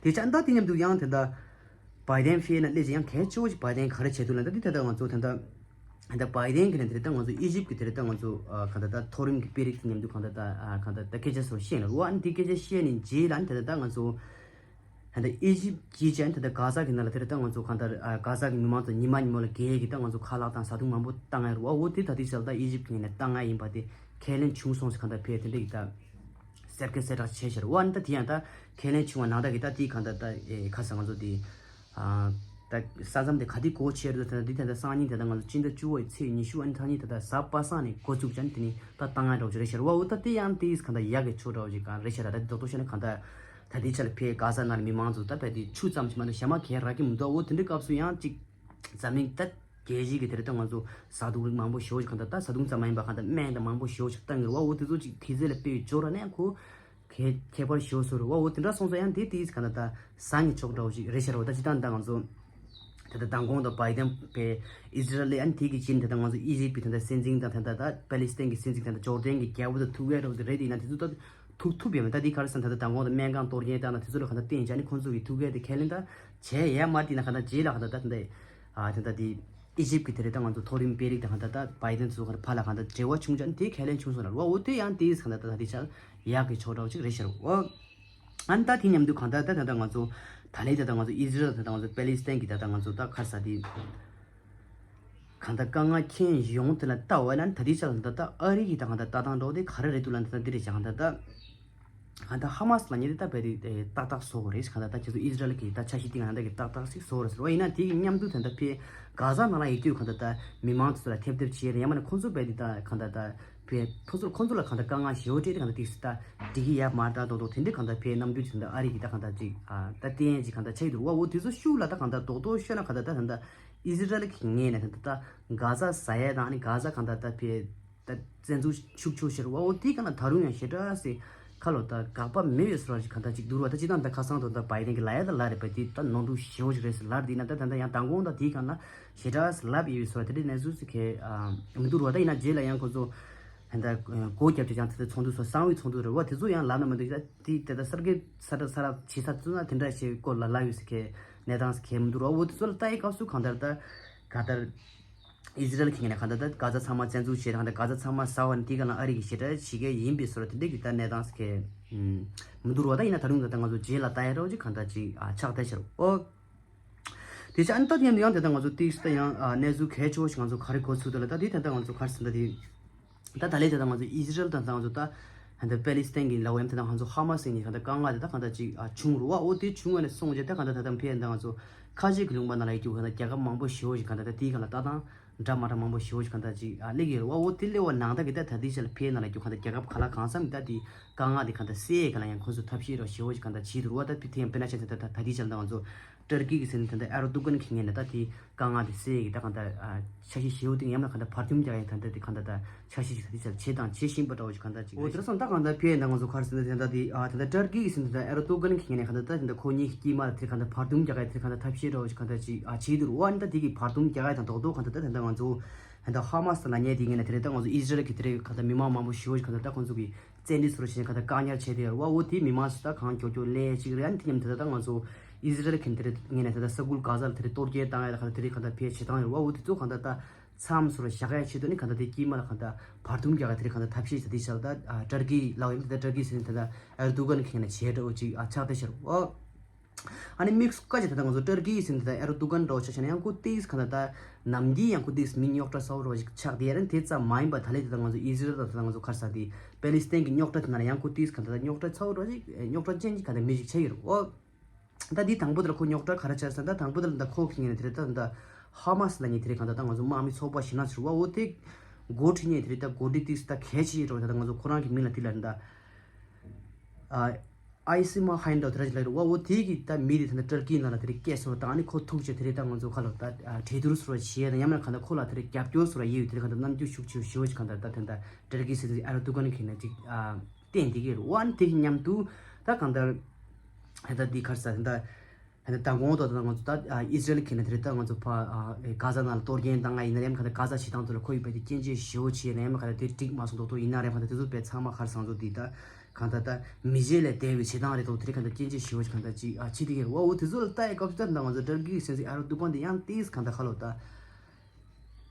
དེ་ཅག་ད་དེ་མཉམ་དུ་ཡང་དེ་ད་བྷའི་ཌེན་ཕར་ནས་སླེབས་ཅིག་ཡང་གལ་ཆེ་བོ་ཞིག་བྷའི་ཌེན་ག་རེ་བྱེད་ཐུབ་ལབ་ན་ད་དེ་ད་ལྟ་ང་ཚོ་ད་ལྟ། ད་བྷའི་ཌེན་གྱི་ནས་དེ་རེད་ད་ང་ཚོ་ཨི་ཇིབ་ཀྱི་དེ་རེད་ད་ང་ཚོ་ཨ་གང་ལྟར་ད་མཐོ་རིམ་གྱི་དཔོན་རིགས་དེ་མཉམ་དུ་གང་ལྟར་ད་ཨ་གང་ལྟར་ད་སྐད་ཆ་སོགས་བཤད་ནས་རོ། ཨ་ནི་དེ་སྐད་ཆ་བཤད་ནས་རྗེས་ལ་ནི་དེ་རེད་ད་ང་ཚོ་ད་ལྟ་ཨི་ཇིབ་ཀྱི་ཅན་དེ་རེད་ད་གྷ་ཟ་གི་ནང་ལ་དེ་རེད་ད་ང་ཚོ་གང་ལྟར་ཨ་གྷ་ཟ་གི་མི་མང་ཚོ་ཉི་མ་ཉི་མ་ལ་རྒས་ཀྱི་ད་ང་ཚོ་ཁ་ལག་དང་བཟའ་བཏུང་མང་པོ་བཏང་ཡ་རོ། ཨ་འོ་དེ་ད་དེ་ཚོ་ད་ཨི་ཇིབ་ཀྱི་ནས་བཏང་ཡ་ཡིན་པ་དེ་ཁས་ལེན་བྱུང་སོང་ཟེར་གང་ལྟར་ཕར་དེ་འདྲ་གི་ད་གསལ་སྐད་གསལ་བསྒྲགས་བྱས་ཤར་བ། ཨ་ནི་ད་དེ་ཡང་ད་ཁས་ལེན་བྱུང་བ་ནང་ད་གི་ད་དེ་གང་ལྟར་ད་ཨེ་ཁ་ས་ང་ཚོ་དེ། ཨ་ད་ས་མཚམས་དེ་ག་དུས་སྒོ་ཕྱེ་རུ་ད་འདི་ད་ལྟ་སང་ཉིན་ད་ལྟ་ང་ཚོ་སྤྱི་ཟླ་བཅུ་བའི་ཚེས་ཉི་ཤུ་ཨ་ནི་ཐ་སྙད་ད་ལྟ་གཟའ་པ་སངས་ནས་འགོ་བཙུགས་ཀྱང་དེ་ནི་ད་བཏང་ཡ་འདྲ་བོ་ཅིག་རེད་ཤར་བ། འོ་ད་དེ་ཡང་དེ་གང་ལྟར་ཡག་གི་ཕྱོགས་འདྲ་བོ་ཅིག་གང་རེད་ཤར། ད་ད་དེ་རྡོག་རྡོག་བཤད་ན་གང་ལྟར་ད་དེ་ཆ་ལ་ཕར་གྷ་ཟ་ནང་ལ་མི་མང་ཚོ་ད་ཕར་དེ་ཆུ་ཙམ་ཞིག་མ་གཏོགས་ཞྭ་དམར་གས་རག་གི་མི་འདུག་འོ་དེ་འདྲའི་སྐབས་སུ་ཡང་ཅིག་འཛམ་གླིང་ད་རྒྱལ་སྤྱི་གི་དེ་རེད་ད་ང་ཚོ་བཟའ་བཏུང་རིགས་མང་པོ་ཞེ་པོ་ཅིག་གང་ལྟར་ད་བཟའ་བཏུང་ཙམ་མ་ཡིན་པ་གང་ལྟར་སྨན་དང་མང་པོ་ཞེ་པོ་ཅིག་བཏང་གི་རེད་བ། འོ་དེ་ཚོ་ཅིག་དུས་ཚོད་ལ་དཔེ་འབྱོར་ར་ནས་ཁོ། ཁྱད་ཁྱད་པར་ཞེ་པོ་བཟོ་རུ་བ། འོ་དེ་འདྲ་སོང་ཙང་ཡང་དེ་དེའི་ག་ན་ད་བཟང་གི་ཕྱོགས་འདྲ་བོ་ཞིག་རེད་ཤར་བ། ད་ཅི་ད་ད་ང་ཚོ་ད་ད་མདང་དགོང་དང་བྷའི་ཌེན་ཕར་ཨི་ཟི་རལ་ལ་ཨ་ནི་དེ་གི་རྗེས་ནས་ད་ད་ང་ཚོ་ཨི་ཇིབ་ཀྱི་ད་ད་སྲིད་འཛིན་དང་ད་ད་ད་པ་ལི་སི་ཐན་གྱི་སྲིད་འཛིན་དང་ད་ཇོར་ཌན་གྱི་རྒྱལ་པོ་དང་ཐུག་ཡས་འདྲ་བོ་དེ་རེད། དེ་ཡིན་ན་དེ་ཚོ་ད་ཐུག་ཐུབ་ཡོད་མེད་ད་དེ་ག་རེ་ཟེར་ན་ད་ད་མདང་དགོང་དང་སྨན་ཁང་གཏོར་སྐྱོན་བཏང་ན་དེ་ཚོ་ལ་ག་ད་བརྟེན་བྱས་ནས་ཁོང་ཚོ་གི་ཐུག་ཡས་དེ་ཁས་ལེན་ད་བྱས་ཡས་མ་དེ་ན་ག་ད་རྗེས་ལ་ག་ད་ད་ད་ད་ཨ་ད་ད་དེ། ཨི་ཇིབ་ཀྱི་དེ་རེད་ད་ང་ཚོ་མཐོ་རིམ་དཔོན་རིགས་དང་གང་ལྟར་ད་བྷའི་ཌེན་ཚོ་ག་ཕར་ལ་གང་ལྟར་འབྲེལ་བ་བྱུང་ཙང་དེ་ཁས་ལེན་བྱུང་སོང་ལ་རོ། འོ་དེ་ཡང་དེ་གང་ལྟར་ད་ད་དེ་ཆ་ཡག་གི་ཕྱོགས་འདྲ་བོ་ཅིག་རེད་ཤར་བ། ཨ་ནི་ད་དེ་མཉམ་དུ་གང་ལྟར་ད་ད་ད་ང་ཚོ་ད་ལས་ད་ད་ང་ཚོ་ཨི་ཟི་རལ་ད་ད་ང་ཚོ་པེ་ལི་སི་ཐན་གྱི་ད་ད་ང་ཚོ་ད་ཁ་ས་དེ་ གང་ལྟར་དཀའ་ངལ་ཁྱོན་ཡོངས་དེ་ལ་ལྟ་བ་ན་ད་ལྟའི་ཆ་ལ་ད་ལྟ་ཨ་རི་གི་ད་གང་ལྟར་ལྟ་སྟངས་འདྲ་བོ་དེ་ག་རེ་རེད་འདུག་ལབ་ན། ད་ལྟ་འདི་རེད་བྱ། གང་ལྟར་ད་གང་ལྟར་ཧ་མ་སི་ལབ་མཁན་དེ་ད་བལ་དེ་ཏག་ཏག་བཟོ་དགོས་རེད། གང་ལྟར་ད་ཁྱེད་ཚོ་ཨི་ཟི་རལ་གྱི་ད་འཆར་གཞི་དེ་གང་ལྟར་གི་ཏག་ཏག་ཞིག་བཟོ་དགོས་རེད་ཟེར་བ་ཡིན་ན། དེ་གི་མཉམ་དུ་ད་ལྟ་བལ་གྷ་ཟ་ནང་ལ་ཡོད་དུས་གང་ལྟར་ད་མི་མང་དེ་ཚོ་ལ་ཐེབས་ཐེབས་བྱས་རེད། ཡང་མིན་ན་ཁོང་ཚོ་བལ་དེ་ད་གང་ལྟར་ད་བལ་ཁོ་ཚོ་ཁོ་ཚོ་ལ་གང་ལྟར་དཀའ་ངལ་ཞེ་པོ་སྤྲད་དེ་གང་ལྟར་ཏིག་སི་ད་འགྲིག་གི་ཡ་མ་རེད་ད་རྡོག་རྡོག་དེ་འདྲའི་གང་ལྟར་བལ་རྣམ་འགྱུར་དེ་ད་ཨ་རི་གི་ད་གང་ལྟར་ཅིག་ད་བསྟན་ཅིག་གང་ལྟར་ཆགས་ཀྱི་འདུག་རེད་བ། འོ་དེ་ཚོ་ཤུགས་ལ་ད་གང་ལྟར་རྡོག་རྡོག་ཤོད་ན་གང་ལྟར་ད་ད་ལྟ་ཨི་ཟི་རལ་གྱི་ངོས་ནས་ད་ད་གྷ་ཟ་ཟ་ཡས་དང་ཨ་ནི་གྷ་ཟ་གང་ལྟར་ད་བལ་ད་བཙན་འཛུལ་ཤུགས་ཆེ་བོ་བྱས་རེད་བ། འོ་དེ་གང་ལ་ད་རུང་ཡང་ཞེ་དྲག་སེ་ཁ་ལོ་ད་དགག་པ་མེད་པའི་བཟོ་འདྲ་ཞིག་གང་ལྟར་ཅིག་འདུག་རེད་བ། ད་སྤྱིར་བཏང་ད་ཁ་སང་དུ་ད་བའི་ཌེན་གྱི་ལབ་ཡ་ད་ལབ་རེད་པ། དེ་ད་ནོར་འཁྲུལ་ཞེ་པོ་ཞིག་རེད་ཟེར་ལབ་རེད། ཡིན་ན་ད་ད་ད་ཡང་མདང་དགོང་ད་དེའི་གང་ལ་ཞེ་དྲག་སེ་ལབ་ཡོད་པའི་བཟོ་འདྲ་དེ་འདྲའི་གནས་ཚུལ་ཞིག་ག་མི་འདུག་རེད་བ། ད་ཡིན་ན་རྗེས་ལ་ཡང་ཁོ་ཚོ་ད་ད་སྒོ་རྒྱབ་བྱས་ཀྱང་ད་ད་ཚོགས་འདུ་སོགས་གསང་བའི་ཚོགས་འདུ་རེད་བ། དེ་ཚོ་ཡང་ལབ་ན་མི་འདུག་ད་དེ་ད་ད་གསར་འགོད་གསར་གསར་བྱེད་ས་ཚོ་ན་དེ་འདྲ་ཞིག་སྐོར་ལ་ལབ་ཡོད་ཟེར་གི་གནས་སྟངས་ཞིག་ག་མི་འདུག་རེད་བ། འོ་དེ་ཚོ་ལ་ལྟ་ཡི་སྐབས་སུ་གང་ལྟར་ད་ག་ལྟར། ཨི་ཟི་རལ་གྱི་ངོས་ནས་གང་ལྟར་ད་གྷ་ཟ་ཚང་མ་བཙན་འཛུལ་བྱས། གང་ལྟར་གྷ་ཟ་ཚང་མ་ཟ་བ་ནི་དེའི་སྒང་ལ་ཨ་རི་གི་ཞེ་དྲག་བྱེད་མཁན་ཡིན་པའི་བཟོ་འདྲ་དེ་འདྲ་གི་ད་གནས་སྟངས་ཞིག་མི་འདུག་རེད་བ། ད་ཡིན་ན་ད་རུང་ད་ད་ང་ཚོ་རྗེས་ལ་ལྟ་ཡ་འདྲ་བོ་ཅིག་གང་ལྟར་ཅིག་ཨ་ཆགས་བསྡད་ཤག་རེད་བ། དེ་ཆ་ཨ་ནི་ད་དེ་ཡང་ད་ད་ང་ཚོ་ཏིག་ད་ཡང་ཨ་གནས་ཚུལ་གལ་ཆེ་བོ་ཞིག་ང་ཚོ་ག་རེ་གོ་ཚུལ་དུ་ལ་ད་དེ་ད་ད་ང་ཚོ་ག་རེ་ཟེར་ད་དེ། ད་ད་ལས་དེ་ད་ང་ཚོ་ཨི་ཟི་རལ་དང་ད་ང་ཚོ་ད་ཧན་ད་པེ་ལི་སི་ཐན་གྱི་ལའོ་ཡམ་དེ་དང་ང་ཚོ་ཧ་མ་སི་གཉིས་གང་ལྟར་དཀའ་ངལ་དེ་ད་གང་ལྟར་ཅིག་ཨ་བྱུང་རུ་བ། འོ་དེ་བྱུང་བ་ནས་སོང་རྗེས་ད་གང་ལྟར་ད་ད་ཕན་ད་ང་ཚོ་ཁ་ཆེ་གི་ལུང་པ་ནང་ལ་ཡོད་རྒྱུ་གང་ལྟར་རྒྱལ་ཁབ་མང་པོ་ཞེ་པོ་ཞིག་གང་ལྟར་ད་དེའི་སྒང་ལ་ལྟ་སྟངས་འདྲ་མ་འདྲ་མང་པོ་ཞེ་པོ་ཞིག་གང་ལྟར་ཅིག་ཨ་སླེབས་ཡོད་རུ་བ། འོ་དེ་སླེབས་པ་ནང་ད་གི་ད་ད་དེའི་ཆ་ལ་ཕན་ནང་ལ་རྒྱུ་གང་ལྟར་རྒྱལ་ཁབ་ག་ལ་གང་འཚམ་གི་ད་དེ་དཀའ་ངལ་དེ་གང་ལྟར་སེལ་གང་ལ་ཡང་ཁོང་ཚོ་ཐབས་ཤེས་རོ་ཞེ་པོ་ཞིག་གང་ལྟར་བྱེད་འདུག་རུ་བ། ད་ཕི་ཐེ་ཡང་དཔེར་ན་ཆ་ཚ་ད་ད་ད་དེའི་ཆ་ལ་ད་ང་ཚོ་ཏུར་ཀི་གི་ཟེར་ན་ད་ལྟ་ཨེར་དོ་གྷན་གྱི་ངོས་ནས་ད་དེ་དཀའ་ངལ་དེ་སེལ་གྱི་ད་གང་ལྟར་ཨ་འཆར་གཞི་ཞེ་པོ་དེ་ཡང་ན་གང་ལྟར་བར་འདུམ་རྒྱག་ཡ་ད་ལྟ་དེ་གང་ལྟར་ད་འཆར་གཞི་ཞིག་ད་དེ་ཆ་བྱེད་དང་བྱེད་བཞིན་པ་འདྲ་བོ་ཞིག་གང་ལྟར་ཅིག་འོ་དེ་སོང་ད་གང་ལྟར་ཕེ་ཡ་ད་ང་ཚོ་ག་རེ་ཟེར་ན་ད་ལྟ་དེ་ཨ་ད་ལྟ་ཏུར་ཀི་གི་ཟེར་ན་ད་ཨེར་དོ་གྷན་གྱི་ངོས་ནས་གང་ལྟར་ད་དེ་ད་ཁོ་གཉིས་ཀྱི་དཀྱིལ་མ་ལ་དེ་གང་ལྟར་བར་འདུམ་རྒྱག་ཡ་དེ་གང་ལྟར་ཐབས་ཤེས་འདྲ་བོ་ཞིག་གང་ལྟར་ཅིག་ཨ་བྱེད་འདུག་རུ་བ། ཨ་ནི་ད་དེ་གི་བར་འདུམ་རྒྱག་ཡ་དང་རྡོག་རྡོག་གང་ལྟར་ད་ད་ང་ཚོ་ད་ཧ་མ་སི་ལབ་མཁན་དེ་ངོས་ནས་དེ་རེད། ད་ང་ཚོ་ཨི་ཟི་རལ་གྱི་དེ་རེད་གང་ལྟར་མི་མང་མང་པོ་ཞེ་པོ་ཞིག་གང་ལྟར་ད་ཁོང་ཚོ་གི་བཙན་ཁྲིད་བཟོ་འདྲ་བྱས་ནས་གང་ལྟར་བཀག་ཉར་བྱས་ཏེ་ཡོད་རེད་བ། འོ་དེའི་མི་མང་ཚོ་ད་གང་མགྱོགས་མགྱོགས་སླེབས་ཡ་གཅིག་རེད། ཨ་ནི་དེ་མཉམ་དུ་ད་ལྟ་ང་ཚོ་ཨི་ཟི་རལ་གྱི་དེ་རིང་ངོས་ནས་ད་ལྟ་ས་ཁུལ་གྷ་ཟ་ལ་དེ་རིང་གཏོར་སྐྱོན་བཏང་ཡ་ལ་གང་ལྟར་དེ་རིང་གང་ལྟར་ཕལ་ཆེར་བཏང་ཡོད་རེད་བ། འོ་དེ་ཚོ་གང་ལྟར་ད་མཚམས་སུ་ར་བཞག་ཡ་ཆེད་དུ་ནི་གང་ལྟར་དེ་དཀྱིལ་མ་ལ་གང་ལྟར་བར་འདུམ་རྒྱག་ཡ་དེ་རིང་གང་ལྟར་ཐབས་ཤེས་བྱ་དེ་ཆ་ལ་ད་ཨ་ཏུར་ཀི་ལའོ་ཡང་ད་ལྟ་ཏུར་ཀི་ཟེར་ནི་ད་ལྟ་ཨེར་དོ་གྷན་གྱི་ངོས་ནས་བྱས་འདྲ་བོ་ཅིག་ཨ་ཆགས་བསྡད་ཤག་རེད་བ། ཨ་ནི་དམིགས་སུ་བཀར་བྱས་ད་ལྟ་ང་ཚོ་ཏུར་ཀི་ཟེར་ནི་ད་ལྟ་ཨེར་དོ་གྷན་འདྲ་བོ་ཆ་བཞག་ན་ཡང་ཁོ་ཏིས་གང་ལྟར་ད་ནམ་རྒྱུན་ཡང་ཁོ་ཏིས་མི་རྙོག་དྲ་ཚ་བོ་འདྲ་བོ་ཞིག་ཆགས་བསྡད་ཡ་རེད། དེ་ཙམ་མ་ཡིན་པ་ད་ལས་དེ་ད་ང་ཚོ་ཨི་ཟི་རལ་དང་ད་ལྟ་ང་ཚོ་ག་རེ་ཟེར་དེ་པེ་ལི་སི་ཐན་གྱི་རྙོག་དྲ་དེ་ནང་ལ་ཡང་ཁོ་ཏིས་གང་ལྟར་ད་རྙོག་དྲ་ཚ་བོ་འདྲ་བོ་ཞིག་རྙོག་དྲ་ཅན་གྱི་གང་ལྟར་མི་ཞིག་ཆགས་ཡོད་རེད་བ། ད་འདི་དང་པོ་དེ་ལ་ཁོ་རྙོག་དྲ་ག་རེ་ཆགས་ཟེར་ན། ད་དང་པོ་དེ་ལ་ད་ཁོ་གི་ངོས་ནས་དེ་རེད་ད་ད་ཧ་མ་སི་ལབ་མཁན་དེ་རེད་གང་ལྟར་ད་ང་ཚོ་དམག་མི་ཚོགས་པ་ཞིག་ན་ཟེར་བ། འོ་དེ་འགོ་ཁྲིད་མཁན་དེ་རེད་ད་འགོ་ཁྲིད་ཏིས་ད་གལ་ཆེ་ཡོད་རེད་བ། ད་ང་ཚོ་ཁོ་རང་གི་མིང་ལ་དེ་ལ་ད་ཨ་ཨའི་སི་མ་ཧན་འདྲ་བོ་དེ་འདྲ་ཞིག་ལབ་ཡོད་རེད་བ། འོ་དེ་གི་ད་མི་དེ་ད་ད་ཏུར་ཀི་ནང་ལ་དེ་རིང་སྐད་སོར་བཏང་ཨ་ནི་ཁོ་ཐུག་བྱས་དེ་རིང་ད་ང་ཚོ་ཁ་ལ་ད་ཨ་གྲོས་བསྡུར་སོར་བྱས་ཡང་ན་ཡང་ན་གང་ལྟར་ཁོ་ལ་དེ་རིང་རྒྱབ་སྐྱོར་སོར་ཡོད་དེ་རིང་གང་ལྟར་རྣམ་འགྱུར་ཤུགས་ཆེ་ཞེ་པོ་ཞིག་གང་ལྟར་ད་དེ་ད་ཏུར་ཀི་སྲིད་འཛིན་ཨེར་དོ་གྷན་གྱི་ངོས་ནས་ཅིག་ཨ་བསྟན་བསྡད་ཀྱི་ཡོད་རེད་བ། ཨ་ནི་དེ་གི་མཉམ་དུ་ད་གང་ལྟར་ད་ད་འདི་ག་རེ་ཟེར་ད། ད་ལྟ་མདང་དགོང་དང་ད་ལྟ་ང་ཚོ་ད་ཨ་ཨི་སི་རེལ་གྱི་ནས་དེ་རིང་ད་ང་ཚོ་ཕ་ཨ་གྷ་ཟ་ནང་ལ་གཏོར་སྐྱོན་བཏང་ང་ཡིན་ན་རེམ་ག་ད་གྷ་ཟ་བྱེད་སྟངས་ཚོ་ལ་ཁོ་ཡིས་བལ་དེ་སྐྱོན་བརྗོད་ཞེ་པོ་བྱས་ནས་མ་ག་ད་དེ་འགྲིག་མ་སོང་རྡོག་རྡོག་ཡིན་ན་རེམ་ག་ད་དེ་ཚོ་བལ་ཚང་མ་ག་རེ་ཟེར་ང་ཚོ་འདི་ད་གང་ད་ད་མི་བརྗེད་ལས་འདས་པའི་བྱེད་སྟངས་རེད་དོ། དེ་རིང་ག་ད་སྐྱོན་བརྗོད་ཞེ་པོ་གང་ད་ཅིག་ཨ་བྱེད་དེ་ཡིན་རེད་བ། འོ་དེ་ཚོ་ལ་ལྟ་ཡི་སྐབས་སུ་ད་ད་ང་ཚོ་ཏུར་ཀི་གི་སྲིད་འཛིན་ཨེར་དོ་གྷན་དེ་ཡང་ཏིས་གང་ད་ཁ་ལོ་ད།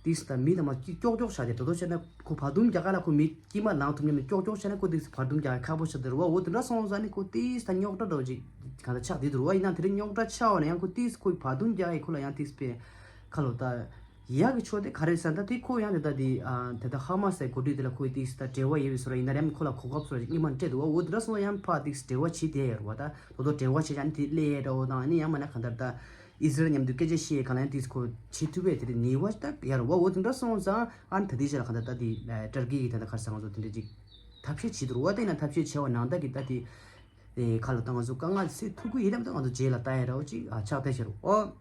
ཏིས་ད་མི་དང་མ་ཀྱི་ཀྱོག་ཀྱོག་བྱ་དེ་དོ་དོ་བྱས་ན་ཁོ་བར་འདུམ་རྒྱག་ག་ལ་ཁོ་མི་དཀྱིལ་མ་ལངས་ཐུབ་མཉམ་ནས་ཀྱོག་ཀྱོག་བྱས་ན་ཁོ་ཏིས་བར་འདུམ་རྒྱག་ག་ཁག་པོ་ཆགས་དེ་རུ་བ། འོ་དེ་འདྲ་སོང་ཙང་ནི་ཁོ་ཏིས་ད་རྙོག་དྲ་འདྲ་བོ་ཅིག་གང་ལ་ཆགས་དེ་དུ་རུ་བ། ཡིན་ན་དེ་རིང་རྙོག་དྲ་ཆགས་པ་ན་ཡང་ཁོ་ཏིས་ཁོ་བར་འདུམ་རྒྱག་གི་ཁོ་ལ་ཡང་ཏིས་པའི་ཁ་ལོ་ད་ཡག་གི་ཆོག་དེ་ག་རེ་ཟེར་ན་ད་དེ་ཁོ་ཡང་དེ་ད་དེ་ཨ་དེ་ད་ཧ་མ་སའི་འགོ་ཁྲིད་དེ་ལ་ཁོའི་ཏིས་ད་འབྲེལ་བ་ཡོད་པའི་བཟོ་འདྲ་ཡིན་ན་རེམ་ཁོ་ལ་གོ་སྐབས་བཟོ་འདྲ་ཅིག་སྔོན་མ་སྤྲད་འདུག་བ། འོ་དེ་འདྲ་སོང་ཙང་ཡང་ཕ་ཏིས་འབྲེལ་བ་བྱེད་དེ་ཡོད་རུ་བ། ད་དོ་དོ་འབྲེལ་བ་བྱེད་ཡང་དེ་སླེབས་ཡས་འདྲ་བོ་དང་ཨ་ནི་ཡང་མ་ན་གང་ལྟར་ད། ཨི་ཟི་རལ་མཉམ་དུ་སྐད་ཆ་བཤད་གང་ལ་ཡང་ཏིས་ཁོ་བྱེད་ཐུབ་པའི་དེ་རེད་ནི་བ་ད་ཡར་བ། འོ་དེ་འདྲ་སོང་ཙང་ཨ་ནི་ད་དེ་ཆ་ལ་གང་ལྟར་ད་དེ་ཏུར་ཀི་གི་ད་ལྟ་ག་རེ་ཟེར་ང་ཚོ་དེ་འདྲ་ཅིག་ཐབས་ཤེས་བྱེད་དུ་རུ་བ། ད་ཡིན་ན་ཐབས་ཤེས་བྱས་པ་ནང་ད་གི་ད་དེ་ཁ་ལ་ད་ང་ཚོ་དཀའ་ངལ་སེལ་ཐུབ་ཀྱི་ཡིན་ལབ་ད་ང་ཚོ་རྗེས་ལ་ལྟ་ཡ་འདྲ་བོ་ཅིག་ཨ་ཆགས་བསྡད་ཤག་རུ་ཨོ།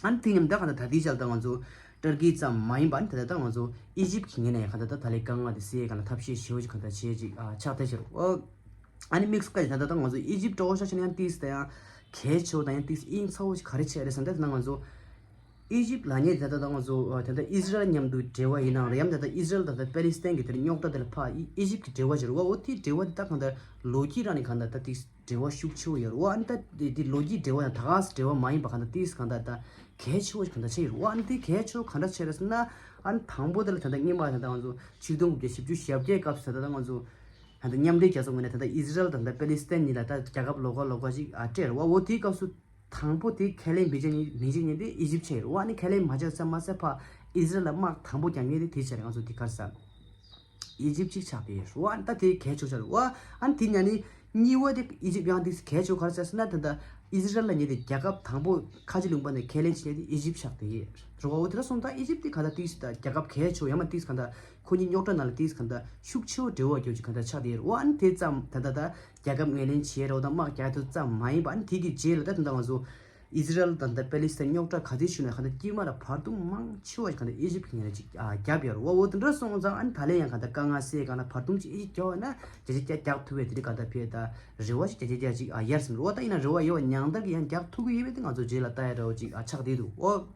ཨ་ནི་དེ་མཉམ་ད་གང་ལྟར་ད་དེ་ཆ་ལ་ད་ང་ཚོ་ཏུར་ཀི་ཙམ་མ་ཡིན་པ་ཨ་ནི་ད་ལྟ་ད་ང་ཚོ་ཨི་ཇིབ་གི་ངོས་ནས་གང་ལྟར་ད་ད་ལས་དཀའ་ངལ་དེ་སེལ་གང་ལ་ཐབས་ཤེས་ཞེ་པོ་ཅིག་གང་ལྟར་བྱས་ཅིག་ཨ་ཆགས་བསྡད་ཤག་རུ་ཨོ། ཨ་ནི་དམིགས་སུ་བཀར་ཏེ་ད་ལྟ་ད་ང་ཚོ་ཨི་ཇིབ་འདྲ་བོ་ཆ་བཞག་ན་ཡང་ཏིས་ད་ཡང་གལ་ཆེ་བོ་དང་ཡང་ཏིས་དབྱིངས་ཚ་བོ་ཞིག་ག་རེ་བྱས་རེད་ཟེར་ན། ད་ལྟ་ང་ཚོ་ཨི་ཇིབ་ལབ་མཁན་དེ་ད་ལྟ་ད་ང་ཚོ་ད་ལྟ་ཨི་ཟི་རལ་མཉམ་དུ་འབྲེལ་བ་ཡིན་ནའང་རེད། ཡང་ད་ལྟ་ཨི་ཟི་རལ་དང་ད་པེ་ལི་སི་ཐན་གྱི་དེར་རྙོག་དྲ་དེ་ལ་ཕ་ཨི་ཨི་ཇིབ་ཀྱི་འབྲེལ་བ་ཞིག་རེད་བ། འོ་དེའི་འབྲེལ་བ་དེ་ད་གང་ལྟར་ལོ་རྒྱུས་རང་ནས་གང་ལྟར་ད་ཏིས་འབྲེལ་བ་ཤུགས་ཆེ་བོ་ཡོད་རེད་བ། ཨ་ནི་ད་དེ་དེ་ལོ་རྒྱུས་འབྲེལ་བ་དང་ད་ག་སེ་འབྲེལ་བ་མ་ཡིན་པ་གང་ལྟར་ཏིས་གང་ལྟར་ད་གལ་ཆེ་བོ་ཞིག་གང་ལྟར་ཆགས་ཡོད་རེད་བ། ཨ་ནི་དེ་གལ་ཆེ་བོ་གང་འདྲ་ཆགས་རེད་ཟེར་ན། ཨ་ནི་དང་པོ་དེ་ལ་ད་ལྟ་སྔོན་མ་ད་ལྟ་ང་ཚོ་ཆིག་སྟོང་དགུ་བརྒྱ་བཞི་བཅུ་ཞེ་བརྒྱད་སྐབས་སུ་ད་ལྟ་ང་ཚོ་ད་ལྟ་མཉམ་འབྲེལ་རྒྱལ་ཚོགས་ངོས་ནས་ད་ལྟ་ཨི་ཟི་རལ་དང་ད་པེ་ལི་སི་ཐན་གཉིས་ལ་ད་རྒྱལ་ཁབ་ལོགས་ཀ་ལོགས་ཀ་ཞིག་ཨ་སྤྲད་རེད་བ། འོ་དེའི་སྐབས་སུ་དང་པོ་དེ་ཁས་ལེན་མི་བྱེད་མཁན་མི་བྱེད་མཁན་དེ་ཨི་ཇིབ་ཆགས་ཡོད་རེད་བ། ཨ་ནི་ཁས་ལེན་མ་བྱས་ཙམ་མ་ཟད་ཕ་ ཨི་ཟི་རལ་ལ་དམག་དང་པོ་རྒྱག་མཁན་དེ་དེ་ཆ་རེད། ང་ཚོ་དེ་ག་རེ་ཟ། ཨི་ཇིབ་གཅིག་ཆགས་བསྡད་ཡོད་རེད་བ། ཨ་ནི་ད་དེ་གལ་ཆེ་ཤོས་རེད་བ། ཨ་ནི་དེ་ཉག་ནི་གཉིས་པ་དེ་ཨི་ཇིབ་ཡང་དེ་གལ་ཆེ་ག་རེ་ཆགས་ཟེར་ན། ད་ལྟ་ཨི་ཟི་རལ་ལ་ཉེ་དེ་རྒྱལ་ཁབ་དང་པོ་ཁ་ཆེ་ལུང་པ་ནས་ཁས་ལེན་བྱས་ཏེ་ཨི་ཇིབ་ཆགས་བསྡད་ཡོད་རེད་བ། འོ་དེ་འདྲ་སོང་ཙང་ཨི་ཇིབ་དེ་ག་ད་དེ་ད་རྒྱལ་ཁབ་གལ་ཆེ་ཡང་མ་དེ་ག་ད་ཁོ་གཉིས་རྙོག་དྲ་ནང་ལ་དེ་ག་ད་ཤུགས་ཆེ་བོ་འབྲེལ་བ་རྒྱབ་ཅིག་ག་ད་ཆགས་བསྡད་ཡོད་རེད་བ། ཨ་ནི་དེ་ཙམ་ད་ད་ད་རྒྱལ་ཁབ་ངོས་ལེན་བྱས་རེད་བ། ད་དམག་རྒྱག་ཐུབ་ཙམ་མ་ཡིན་པ། ཨ་ནི་དེ་གི་རྗེས་ལ་ད་ད་ད་ང་ཚོ་ཨི་ཟི་རལ་དང་ད་པེ་ལི་སི་ཐན་རྙོག་དྲ་ག་ཚོད་བྱུང་ན་ག་ད་དཀྱིལ་མ་ལ་བར་སྟོང་མང་ཆེ་བ་ཞིག་ག་ད་ཨི་ཇིབ་གི་ངོས་ནས་ཅིག་ཨ་བརྒྱབ་ཡོད་རེད་བ། འོ་དེ་འདྲ་སོང་ཙང་ཨ་ནི་ད་ལན་ཡང་ག་ད་དཀའ་ངལ་སེལ་ག་ན་བར་སྟོང་ཅིག་ཨི་ཇིབ་བརྒྱབ་ན་བརྒྱ་ཆ་བརྒྱ་བརྒྱབ་ཐུབ་པའི་དེ་རིགས་ག་ད་ཕེ་ད་རེ་བ་ཞིག་བརྒྱ་ཆ་བརྒྱ་ཅིག་ཨ་ཡར་སོང་རེད་བ། ད་ཡིན་ན་རེ་བ་ཡོད་པ་ཉང་ལྟར་གི་ཡང་རྒྱག་ཐུབ་ཀྱི་ཡོད་པའི་དེ་ང་ཚོ་རྗེས་ལ་ལྟ་ཡ་འདྲ་བོ་ཅིག་ཨ་ཆགས་བསྡད་འདུག་འོ།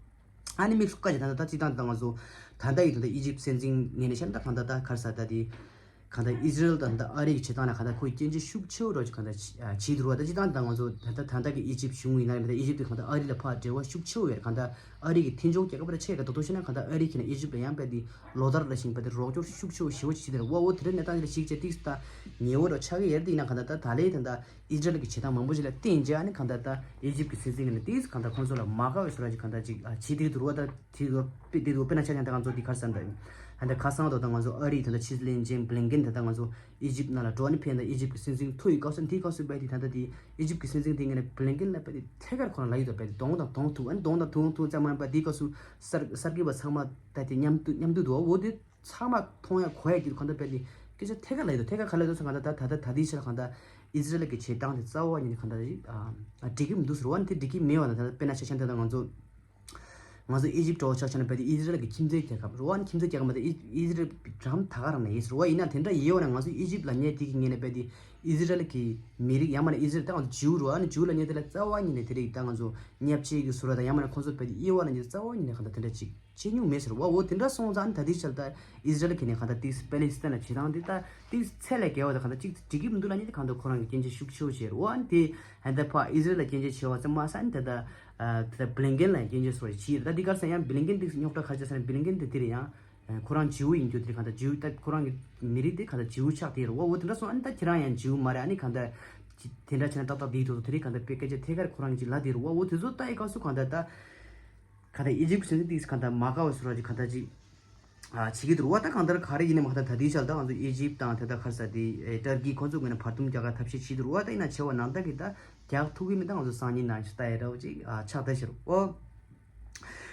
ཨ་ནི་དམིགས་སུ་བཀར་བྱས་ད་ལྟ་ད་སྤྱིར་བཏང་ད་ང་ཚོ་ད་ལྟ་ཡི་ད་ལྟ་ཨི་ཇིབ་སྲིད་འཛིན་ངོས་ནས་བཤད་ན་ད་གང་ལྟར་ད་ག་རེ་ཟ་ད་དེ་གང་ལྟར་ཨི་ཟི་རལ་དང་ད་ལྟ་ཨ་རི་གི་བྱེད་སྟངས་ལ་གང་ལྟར་ཁོའི་སྐྱོན་བརྗོད་ཤུགས་ཆེ་བོ་འགྲོ་ཅིག་གང་ལྟར་བྱེད་འདུག་ར། ད་སྤྱིར་བཏང་ད་ང་ཚོ་ད་ལྟ་ད་ལྟ་གི་ཨི་ཇིབ་གཞུང་ཡིན་ན་རེད། ད་ཨི་ཇིབ་དེ་གང་ལྟར་ཨ་རི་ལ་ཕར་འབྲེལ་བ་ཤུགས་ཆེ་བོ་ཡོད་རེད། གང་ལྟར་ཨ་རི་གི་མཐུན་ཕྱོགས་རྒྱལ་ཁབ་ར་ཆེ་ག་ད་དོ་ཤེ་ན་གང་ལྟར་ཨ་རི་གི་ན་ཨི་ཇིབ་ལ་ཡང་དཔེ་དེ་ལོ་ལྟར་ལ་བཞིན་དཔེ་དེ་རོགས་སྐྱོར་ཤུགས་ཆེ་བོ་ཞེ་བོ་ཅིག་བྱེད་དེ་རེད་བ། འོ་དེ་རིང་གནས་སྟངས་ཅིག་ལ་གཞིགས་བྱས་ཏིག་ད་ཉེ་བོ་ར་ཆགས་ཀྱི་ཡོད་རེད། དེ་ཡིན་ན་གང་ལྟར་ད་ཨི་ཟི་རལ་གི་བྱེད་སྟངས་མང་པོ་ཞིག་ལ་བརྟེན་བྱས་ཨ་ནི་གང་ལྟར་ད་ཨི་ཇིབ་གི་སྲིད་འཛིན་གི་ན་ཏིག་གང་ལྟར་ཁོང་ཚོ་ལ་མ་དགའ་བའི་བཟོ་འདྲ་ཅིག་གང་ལྟར་ཅིག་ཨ་བྱེད་དེ་འདུག་ར། ད་དེ་ཚོ་དཔེ་དེ་ཚོ་དཔེར་ན་ཆ་བཞག་ན་ད་ང་ཚོ་འདི་ག་རེ་ཟེར་ན་ད་ད་ལྟ་ཁ་སང་དུ་ད་ང་ཚོ་ཨ་རིའི་ད་ལྟ་ཕྱི་སྲིད་བློན་ཆེན་བྷི་ལིན་ཀེན་ད་ལྟ་ང་ཚོ་ཨི་ཇིབ་ནང་ལ་འགྲོ་ནི་ཕན་ད་ཨི་ཇིབ་གི་སྲིད་འཛིན་ཐུག་ཡི་སྐབས་སུ་འདིའི་སྐབས་སུ་དཔེ་དེ་ད་ལྟ་དེ་ཨི་ཇིབ་གི་སྲིད་འཛིན་དེ་ངས་ནས་བྷི་ལིན་ཀེན་ལ་དཔེ་དེ་ཐད་ཀར་ཁོ་རང་ལབ་ཡོད་ད། དཔེ་དེ་གདོང་དང་གདོང་ཐུག་ཨ་ནི་གདོང་དང་གདོང་ཐུག་ཙམ་མ་ཡིན་པ་འདིའི་སྐབས་སུ་གསར་གསར་འགོད་པ་ཚང་མ་ད་དེ་མཉམ་དུ་མཉམ་དུ་འདུག་འོ་དེ་ཚང་མ་མཐོང་ཡ་གོ་ཡ་གི་གང་ལྟར་དཔེ་དེ་སྐད་ཆ་ཐད་ཀར་ལབ་ཡོད་ད། ཐད་ཀར་ག་ལབ་ཡོད་ད་ཟེར་གང་ལྟར་ད་ད་ད་ད་དེའི་ཆ་ལ་གང་ལྟར་ཨི་ཟི་རལ་གི་བྱེད་སྟངས་དེ་རྩ་བ་ཉིད་ནས་གང་ལྟར་ཨ་འགྲིག་གི་མི་འདུག་ཟེར་བ་ནི་དེ་འགྲིག་གི་མེད་པ་དང་། ད་དཔེར་ན་ཆ་བཞག་ན་ད་ང་ཚོ་ང་ཚོ་ཨི་ཇིབ་འདྲ་བོ་ཆ་བཞག་ན་དཔེ་དེ་ཨི་ཟི་རལ་གྱི་ཁྱིམ་མཚེས་རྒྱལ་ཁབ་རེད་བ། ཨ་ནི་ཁྱིམ་མཚེས་རྒྱལ་ཁབ་མ་གཏོགས་ཨི་ཨི་ཟི་རལ་འགྲམ་ད་ག་རང་ན་ཡོད་ཟེར་བ། ཡིན་ན་དེ་འདྲ་ཡོད་ན་ང་ཚོ་ཨི་ཇིབ་ལབ་མཁན་དེ་གི་ངོས་ནས་དཔེ་དེ་ཨི་ཟི་རལ་གྱི་མི་རིགས་ཡང་མིན་ན་ཨི་ཟི་རལ་ད་ང་ཚོ་ཇིའུ་རེད་བ། ཨ་ནི་ཇིའུ་ལབ་མཁན་དེ་ལ་རྩ་བ་ཉིད་ནས་དེ་རིགས་ད་ང་ཚོ་བརྙས་བཅོས་ཀྱི་བཟོ་འདྲ་དང་ཡང་མིན་ན་ཁོང་ཚོ་དཔེ་དེ་དབྱེ་བ་ལབ་མཁན་དེ་རྩ་བ་ཉིད་ནས་གང་ལྟར་དེ་འདྲ་ཅིག་བྱེད་མྱོང་མེད་ཟེར་བ། འོ་དེ་འདྲ་སོང་ཙང་ཨ་ནི་ད་དེའི་ཆ་ལ་ད་ཨི་ཟི་རལ་གྱི་ནས་གང་ལྟར་དེ་པེ་ལི་སི་ཐན་ལ་བྱེད་སྟངས་དེ་ད་དེ་ཚད་ལས་བརྒལ་བ་དང་གང་ལྟར་ཅིག་འགྲིག་གི་མི་འདུག་ལབ་མཁན་དེ་གང་ལྟར་ཁོ་རང་གི་སྐྱོན་བརྗོད་ཤུགས་ཆེ་བོ་བྱས་རེད་བ། ཨ་ནི་དེ་ཧན་ད་ཕ་ཨི་ཟི་རལ་ལ་སྐྱོན་བརྗོད་བྱས་པ་ཙམ་མ་ཟད་ཨ་ནི་ད་ད་ད་བྷི་ལིན་ཀེན་ལ་སྐྱོན་བརྗོད་སོགས་བྱས་ད་འདི་གར་ས་ཡང་བྷི་ལིན་ཀེན་དེ་རྙོག་དྲ་ག་རེ་ཆགས་ཟེར་ན་བྷི་ལིན་ཀེན་དེ་དེ་རེད་ཡང་ཁོ་རང་ཇིའུ་ཡིན་རྒྱུ་དེ་རེད། གང་ལྟར་ཇིའུ་ད་ཁོ་རང་གི་མི་རིགས་དེ་གང་ལྟར་ཇིའུ་ཆགས་དེ་རེད་བ། འོ་དེ་འདྲ་སོང་ཨ་ནི་ད་ཁྱེད་རང་ཡང་ཇིའུ་མ་རེད། ཨ་ནི་གང་ལྟར་དེ་འདྲ་བྱས་ན་ཏག་ཏག་དེ་ཐོག་ཏུ་དེ་རིགས་གང་ལྟར་དཔེ་སྐད་ཆ་ཐད་ཀར་ཁོ་རང་གིས་ལབ་དེ་རེད་བ། འོ་དེ་ཚོ་ལྟ་ཡི་སྐབས་སུ་གང་ལྟར་ད་གང་ལྟར་ཨི་ཇིབ་སྲིད་འཛིན་དེ་གང་ལྟར་མ་དགའ་བའི་བཟོ་འདྲ་ཅིག་གང་ལྟར་ཅིག་ཨ་བྱེད་ཀྱི་འདུག་བ། ད་གང་ལྟར་ག་རེ་ཡིན་ནའི་མ་ད་ད་ལྟའི་ཆར་ད་ང་ཚོ་ཨི་ཇིབ་དང་དེ་ད་ག་རེ་ཟེར་དེ་ཨེ་ཏར་ཀི་ཁོ་ཚོ་ངོས་ནས་བར་འདུམ་རྒྱག་གར་ཐབས་ཤེས་བྱེད་འདུག་བ། ད་ཡིན་ན་བྱེད་པ་ནང་ལྟར་གྱི་ད་རྒྱག་ཐུབ་ཀྱི་མེད། ད་ང་ཚོ་སང་ཉིན་ནང་ཞིག་ལྟ་ཡ་འདྲ་བོ་ཅིག་ཨ་ཆགས་བསྡད་ཤག་རོ།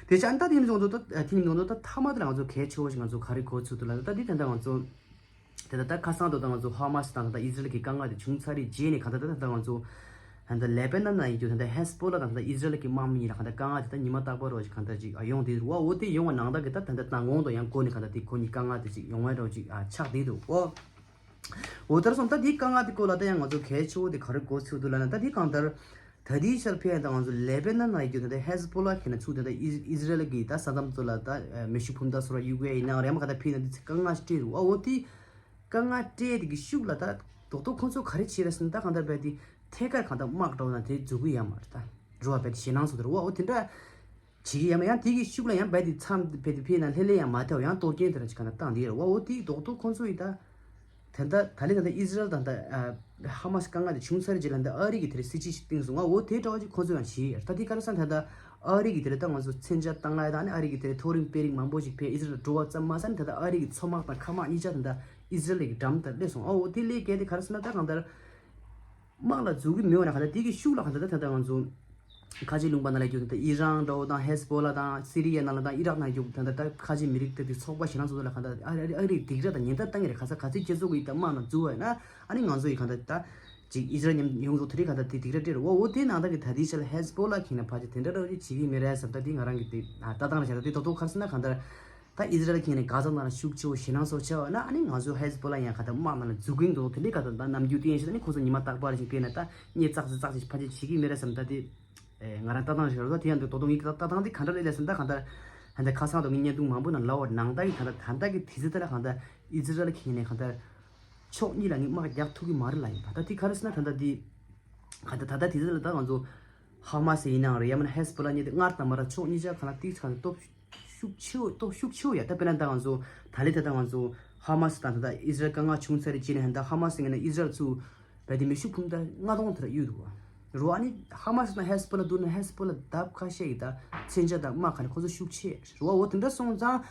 དེ་ཆ་ཨ་ད་དེ་ནས་བཟུང་དུ་ད་དེ་ནས་བཟུང་དུ་ད་མཐའ་མ་དེ་ལ་ང་ཚོ་གལ་ཆེ་བོ་ཞིག་ང་ཚོ་ག་རེ་གོ་ཚུལ་འདུག་ལབ་ན། ད་དེ་ད་ལྟ་ང་ཚོ་དེ་ད་ད་ཁ་སང་དུ་ད་ང་ཚོ་ཧ་མ་སི་དང་ད་ད་ཨི་ཟི་རལ་གྱི་དཀའ་ངལ་དེ་བྱུང་ཚར་རེད། རྗེས་ནས་གང་ལྟར་ད་ད་ད་ང་ཚོ་ད་ལྟ་ལེ་པེ་ནན་ན་ཡིན་རྒྱུ་ད་ལྟ་ཧེ་སི་པོ་ལ་དང་ད་ལྟ་ཨི་ཟི་རལ་གྱི་དམག་མི་གཉིས་ལ་གང་ལྟར་དཀའ་ངལ་དེ་ད་ཉི་མ་རྟག་པར་རོ་ཞིག་གང་ལྟར་ཅིག་ཨ་ཡོང་དེ་རེད་བ། འོ་དེ་ཡོང་བ་ནང་ལྟར་གྱི་ད་ད་ལྟ་མདང་དགོང་དུ་ཡང་འགོ་ནས་གང་ལྟར་དེ་ཁོ་གཉིས་དཀའ་ངལ་དེ་ཅིག་ཡོང་བ་རོ་ཅིག་ཨ་ཆགས་བསྡད་འདུག་འོ། འོ་ལྟར་སོང་ད་དེའི་དཀའ་ངལ་དེ་སྐོར་ལ་ད་ཡང་ང་ཚོ་གལ་ཆེ་བོ་དེ་ག་རེ་གོ་ཚུལ་འདུག་ལབ་ན། ད་དེ་གང་ལྟར་ད་དེའི་ཆར་ཕེ་ཡང་ད་ང་ཚོ་ལེ་པེ་ནན་ན་ཡོད་རྒྱུ་ད་ལྟ་ཧེ་སི་པོ་ལ་ཁེ་ན་ཚུགས་ད་ལྟ་ཨི་ཨི་ཟི་རལ་གྱི་ད་ས་མཚམས་ཚོ་ལ་ད་མེ་ཤུགས་འཕུར་མདའ་སོགས་ཡུ་གུ་ཡིན་ནའང་རེད་མ་ག་ད་ཕེ་ན་དེ་ཚེ་དཀའ་ངལ་སྤྲད་འདུག་ཨ། འོ་དེ་དཀའ་ངལ་སྤྲད་དེ་གི་ཤུགས་ལ་ད་རྡོག་རྡོག་ཁོང་ཚོ་ག་རེ་བྱེད་རེད་ཟེར་ན། ད་གང་ལྟར་བས་དེ་ཐད་ཀར་གང་ལྟར་དམག་འགྲོ་ན་དེ་འཛུགས་གི་ཡ་མ་རེད། ད་འགྲོ་བ་བས་དེ་ཞེད་སྣང་ཚོ་དེ་རེད་བ། འོ་དེ་འདྲ་བྱེད་ཀྱི་ཡ་མ་ཡང་དེ་གི་ཤུགས་ལ་ཡང་རྦད་དེ་མཚམས་རྦད་དེ་ཕེ་ན་ལྷེ་ལྷེ་ཡང་མ་ཐེབས་ཡང་གཏོར་སྐྱོན་དེ་འདྲ་ཅིག་ག་ན་བཏང་དེ་རེད་བ། འོ་དེ་རྡོག་རྡོག་ཁོང་ཚོ་ཡི་ད་དེ་འདྲ་ད་ལེ་ད་ལྟ་ཨི་ཟི་རལ་དང་ད་ཧ་མ་སི་དཀའ་ངལ་དེ་བྱུང་ཚར་རྗེས་ལ་འདི་ཨ་རི་གི་དེ་རེད་སྲིད་ཇུས་ཤིག་བཏིང་སོང་བ། འོ་དེ་འདྲ་བ་ཅིག་ཁོང་ཚོ་ཡང་བྱས་ད་དེ་ག་རེ་ཟེར་ན་ད་ལྟ་ཨ་རི་གི་དེ་རེད་ད་ང་ཚོ་མཚོན་ཆ་བཏང་ཡ་ད་ནི་ཨ་རི་གི་དེ་རེད་མཐོ་རིམ་དཔོན་རིགས་མང་པོ་ཞིག་ཕེ་ཨི་ཟི་རལ་འགྲོ་བ་ཙམ་མ་ཟད་ནི་ད་ལྟ་ཨ་རི་གི་མཚོ་དམག་དང་མཁའ་དམག་གཉིས་ཆ་དེ་འདྲ་ཨི་ཟི་རལ་གི་འགྲམ་དུ་སླེབས་སོང་། འོ་དེ་ལས་བརྒལ་ཏེ་ག་རེ་ཟེར་ན་ད་གང་ལྟར། དམག་ལ་འཛུལ་གྱི་མི་འོང་ན་ག་ད་དེ་གི་ཤུགས་ལ་ག་ད་ད་ད་ང་ཚོ་ཁ་ཆེ་ལུང་པ་ནང་ལ་རྒྱུག་ད་ཨི་རན་འདྲ་བོ་དང་ཧེ་སི་པོ་ལ་དང་སི་རི་ཡ་ནང་ལ་དང་ཨི་རག་ནང་རྒྱུག་ད་ད་ད་ཁ་ཆེ་མི་རིགས་ད་དེ་ཚོགས་པ་ཞེ་ན་ཚོ་ལ་ག་ད་ཨ་རི་ཨ་རི་སྡིགས་ར་དང་ཉེན་བརྡ་བཏང་གི་རེད། ག་ས་ག་ཚོད་སྤྱི་ཚོགས་ཀྱི་ད་དམག་ནང་འཛུལ་བ་ཡིན་ན་ཨ་ནི་ང་ཚོ་ཡི་ག་ད་ད་ཅིག་ཨི་རན་མཉམ་ཡོང་ཚོ་དེ་རིགས་ག་ད་དེ་སྡིགས་ར་སྤྲད་རེད་བ། འོ་དེ་ནང་ད་གི་ད་དེ་ཆ་ལ་ཧེ་སི་པོ་ལ་ཁྱེད་ན་ཕ་ཆེ་དེ་འདྲ་ར་བ་ཅིག་བྱེད་ཀྱི་མི་རེད་བསམ་ད་དེ་ང་རང་གི་དེ་ལྟ་སྟངས་ལ་བྱ་ད་དེ་ཏོག་ཏོག་ག་རེ་ཟེར་ན་ག་ད། ད་ཨི་ཟི་རལ་ཁེངས་ནས་གྷ་ཛ་ནང་ལ་ཤུགས་ཆེ་བོ་ཞེད་སྣང་ཚོ་ཆེ་བ་ན་ཨ་ནི་ང་ཚོའི་ཧེ་ཟི་བྷོ་ལ་ཡང་ག་ད་དམག་ནང་ལ་འཛུལ་གིན་འདུག་དེ་འདྲའི་ག་ད་ད་ནམ་རྒྱུན་བསྟན་ཞིག་ད་ནི་ཁོ་ཚོ་ཉི་མ་རྟག་པར་ཞིག་བལྟས་ན་ད་ངས་ཙག་ཙིག་ཙག་ཙིག་ཕལ་ཆེར་བྱེད་ཀྱི་མེད་རེད་བསམ། ད་དེ་ཨེ་ང་རང་ལྟ་སྟངས་ཞིག་རེད། ད་དེ་ཡང་འདུག་ཏོག་ཏོག་ངའི་ལྟ་སྟངས་དེ་ག་འདྲ་རེད་ལས་བསམ། ད་ག་ད་ཧན་ད་ཁ་སང་དུ་ངའི་བརྙན་ཐུང་མང་པོ་ནང་ལབ་པ་ནང་ད་གི་ག་ད་ད་ད་གི་དུས་ཚོད་ད་ལ་ག་ད་ཨི་ཟི་རལ་ཁེངས་ནས་ག་ད་ཕྱོགས་གཉིས་ལ་ངས་དམག་རྒྱག་ཐུབ་ཀྱི་མ་རེད་ལབ་ཡིན་པ། ད་དེ་ག་རེ་ཟེར་ན་ད་ད་དེ་ག་ད་ད་ད་དུས་ཚོད་ད་ལ་ད་ང་ཚོ་ཧ་མ་སི་ཡིན་ནའང་རེད་ཡང་མིན་ན་ཧེ་སི་བྷོ་ལ་གཉིས་དེ་སྔར་དང་མ་ར་ཕྱོགས་གཉིས་ཆ་ག་ད་ཏིག་ཙམ་ག་ད་སྟོབས་ཤུགས་ཆེ་བོ་སྟོབས་ཤུགས་ཆེ་བོ་ཡ། ད་དཔེར་ན་ད་ང་ཚོ་ད་ལེ་ད་ད་ང་ཚོ་ཧ་མ་སི་དང་ད་ད་ཨི་ཟི་རལ་དཀའ་ངལ་བྱུང་ཚར་རེད་ཅེས་ནས་ཧན་ད་ཧ་མ་སི་ངས་ན་ཨི་ཟི་རལ་ཚུར་བས་དེ་མེ་ཤུགས་འཕུར་མདའ་ལྔ་སྟོང་དེ་ར་གཡུག་འདུག་བ། རུ་ཨ་ནི་ཧ་མ་སི་དང་ཧེ་སི་པོ་ལ་བསྡུར་ན་ཧེ་སི་པོ་ལ་ལྡབ་ཁ་ཤས་ཀྱི་ད་མཚོན་ཆ་དང་དམག་ག་ནི་ཁོ་ཚོ་ཤུགས་ཆེ་རུ་ཨ། འོ་དེ་འདྲ་སོང་ཙང་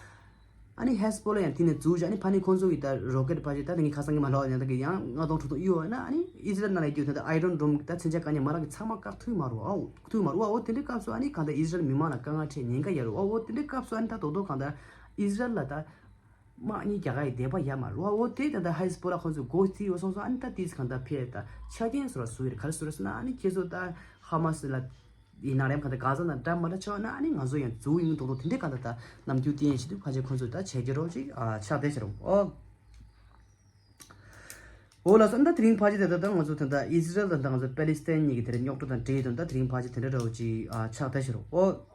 ཨ་ནི་ཧེ་སི་པོ་ལ་ཡང་དེ་ནས་འཛུགས་བྱས། ཨ་ནི་ཕ་ནི་ཁོ་ཚོ་གི་ད་རོ་ཀེ་ཊི་ཕ་ཅི་ད་དེ་ངས་ཁ་སང་གི་མ་ལོག་ཡང་ད་གི་ཡང་ལྔ་སྟོང་དྲུག་སྟོང་གཡུག་ཡོད་ན། ཨ་ནི་ཨི་ཟི་རལ་ནང་ལ་ཡོད་དེ་ད་ཨའི་རོན་ཌོམ་གི་ད་མཚོན་ཆ་ག་ནི་མ་རག་གི་ཚང་མ་བཀག་ཐུབ་མ་རུ་ཨ། ཐུབ་མ་རུ་ཨ། འོ་དེ་འདྲའི་སྐབས་སུ་ཨ་ནི་གང་ལྟར་ཨི་ཟི་རལ་མི་མང་ལ་དཀའ་ངལ་འཕྲད་ཉེན་ཁ་ཡོད་རུ་ཨ། འོ་དེ་འདྲའི་སྐབས་སུ་ཨ་ནི་ད་དོ་དོ་གང་ལྟར་ཨི་ཟི་རལ་ལ་ད་དམག་གཉིས་རྒྱག་ག་ཡི་བདེ་བ་ཡོད་མ་རེད་བ། འོ་དེ་ད་ལྟ་ཧེ་སི་པོ་ལ་ཁོང་ཚོས་འགོ་ཁྲིད་ཡོད་སོང་ཙང་ཨ་ནི་ད་ཏིས་གང་ལྟར་ཕེ་ད་ཆ་རྐྱེན་བཟོ་ར་བཟོ་ཡི་རེད། ག་རེ་བཟོ་ར་ཟེར་ན་ཨ་ནི་ཁྱེད་ཚོ་ད་ཧ་མ་སི་ལ་ཡིན་ན་རེམ་གང་ལྟར་ག་ཟ་ན་འདྲ་མ་འདྲ་ཆགས་ན་ཨ་ནི་ང་ཚོ་ཡང་འཛུགས་ཡོང་མདོག་མདོག་དེ་འདྲའི་གང་ལྟར་ད་རྣམ་འགྱུར་བསྟན་ཡས་ཆེད་དུ་ཕལ་ཆེར་ཁོང་ཚོས་ད་བྱས་ཀྱི་རོགས་ཅིག་ཨ་ཕྱག་བསྟན་བྱེད་རོགས་ཨོ། འོ་ལགས་སོ། ད་དེ་རིང་ཕལ་ཆེར་དེ་ལྟར་ད་ང་ཚོ་ད་ལྟ་ཨི་ཟི་རལ་དང་ད་ང་ཚོ་པེ་ལི་སི་ཐན་གཉིས་ཀྱི་དེ་རིང་རྙོག་དྲ་དང་འབྲེལ་དང་ད་དེ་རིང་ཕལ་ཆེར་དེ་འདྲ་འདྲ་བོ་ཅིག་ཨ་ཕྱག་བསྟན་བྱེད་རོགས་ཨོ།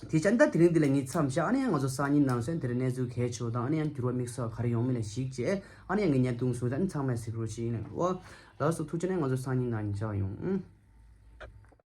དེ་ཆ་ནི་ད་དེ་རིང་འདི་ལ་ངས་མཚམས་བཞག་ཨ་ནི་ཡང་ང་ཚོ་སང་ཉིན་ནང་ཚན་དེ་རིང་གནས་ཚུལ་གལ་ཆེ་བ་དང་ཨ་ནི་ཡང་འགྱུར་བ་དམིགས་བསལ་ག་རེ་ཡོང་མིན་ལ་གཞིགས་བྱས་ཨ་ནི་ཡང་ངས་བརྙན་ཐུང་བཟོས་ཨ་ནི་ཚང་མས་གཟིགས་རོགས་ཞུ་ཡིན། འོ་ལགས་སོ། ཐུགས་རྗེ་ཆེ། ང་ཚོ་སང་ཉིན་ནང་ཉིན་མཇལ་ཡོང་།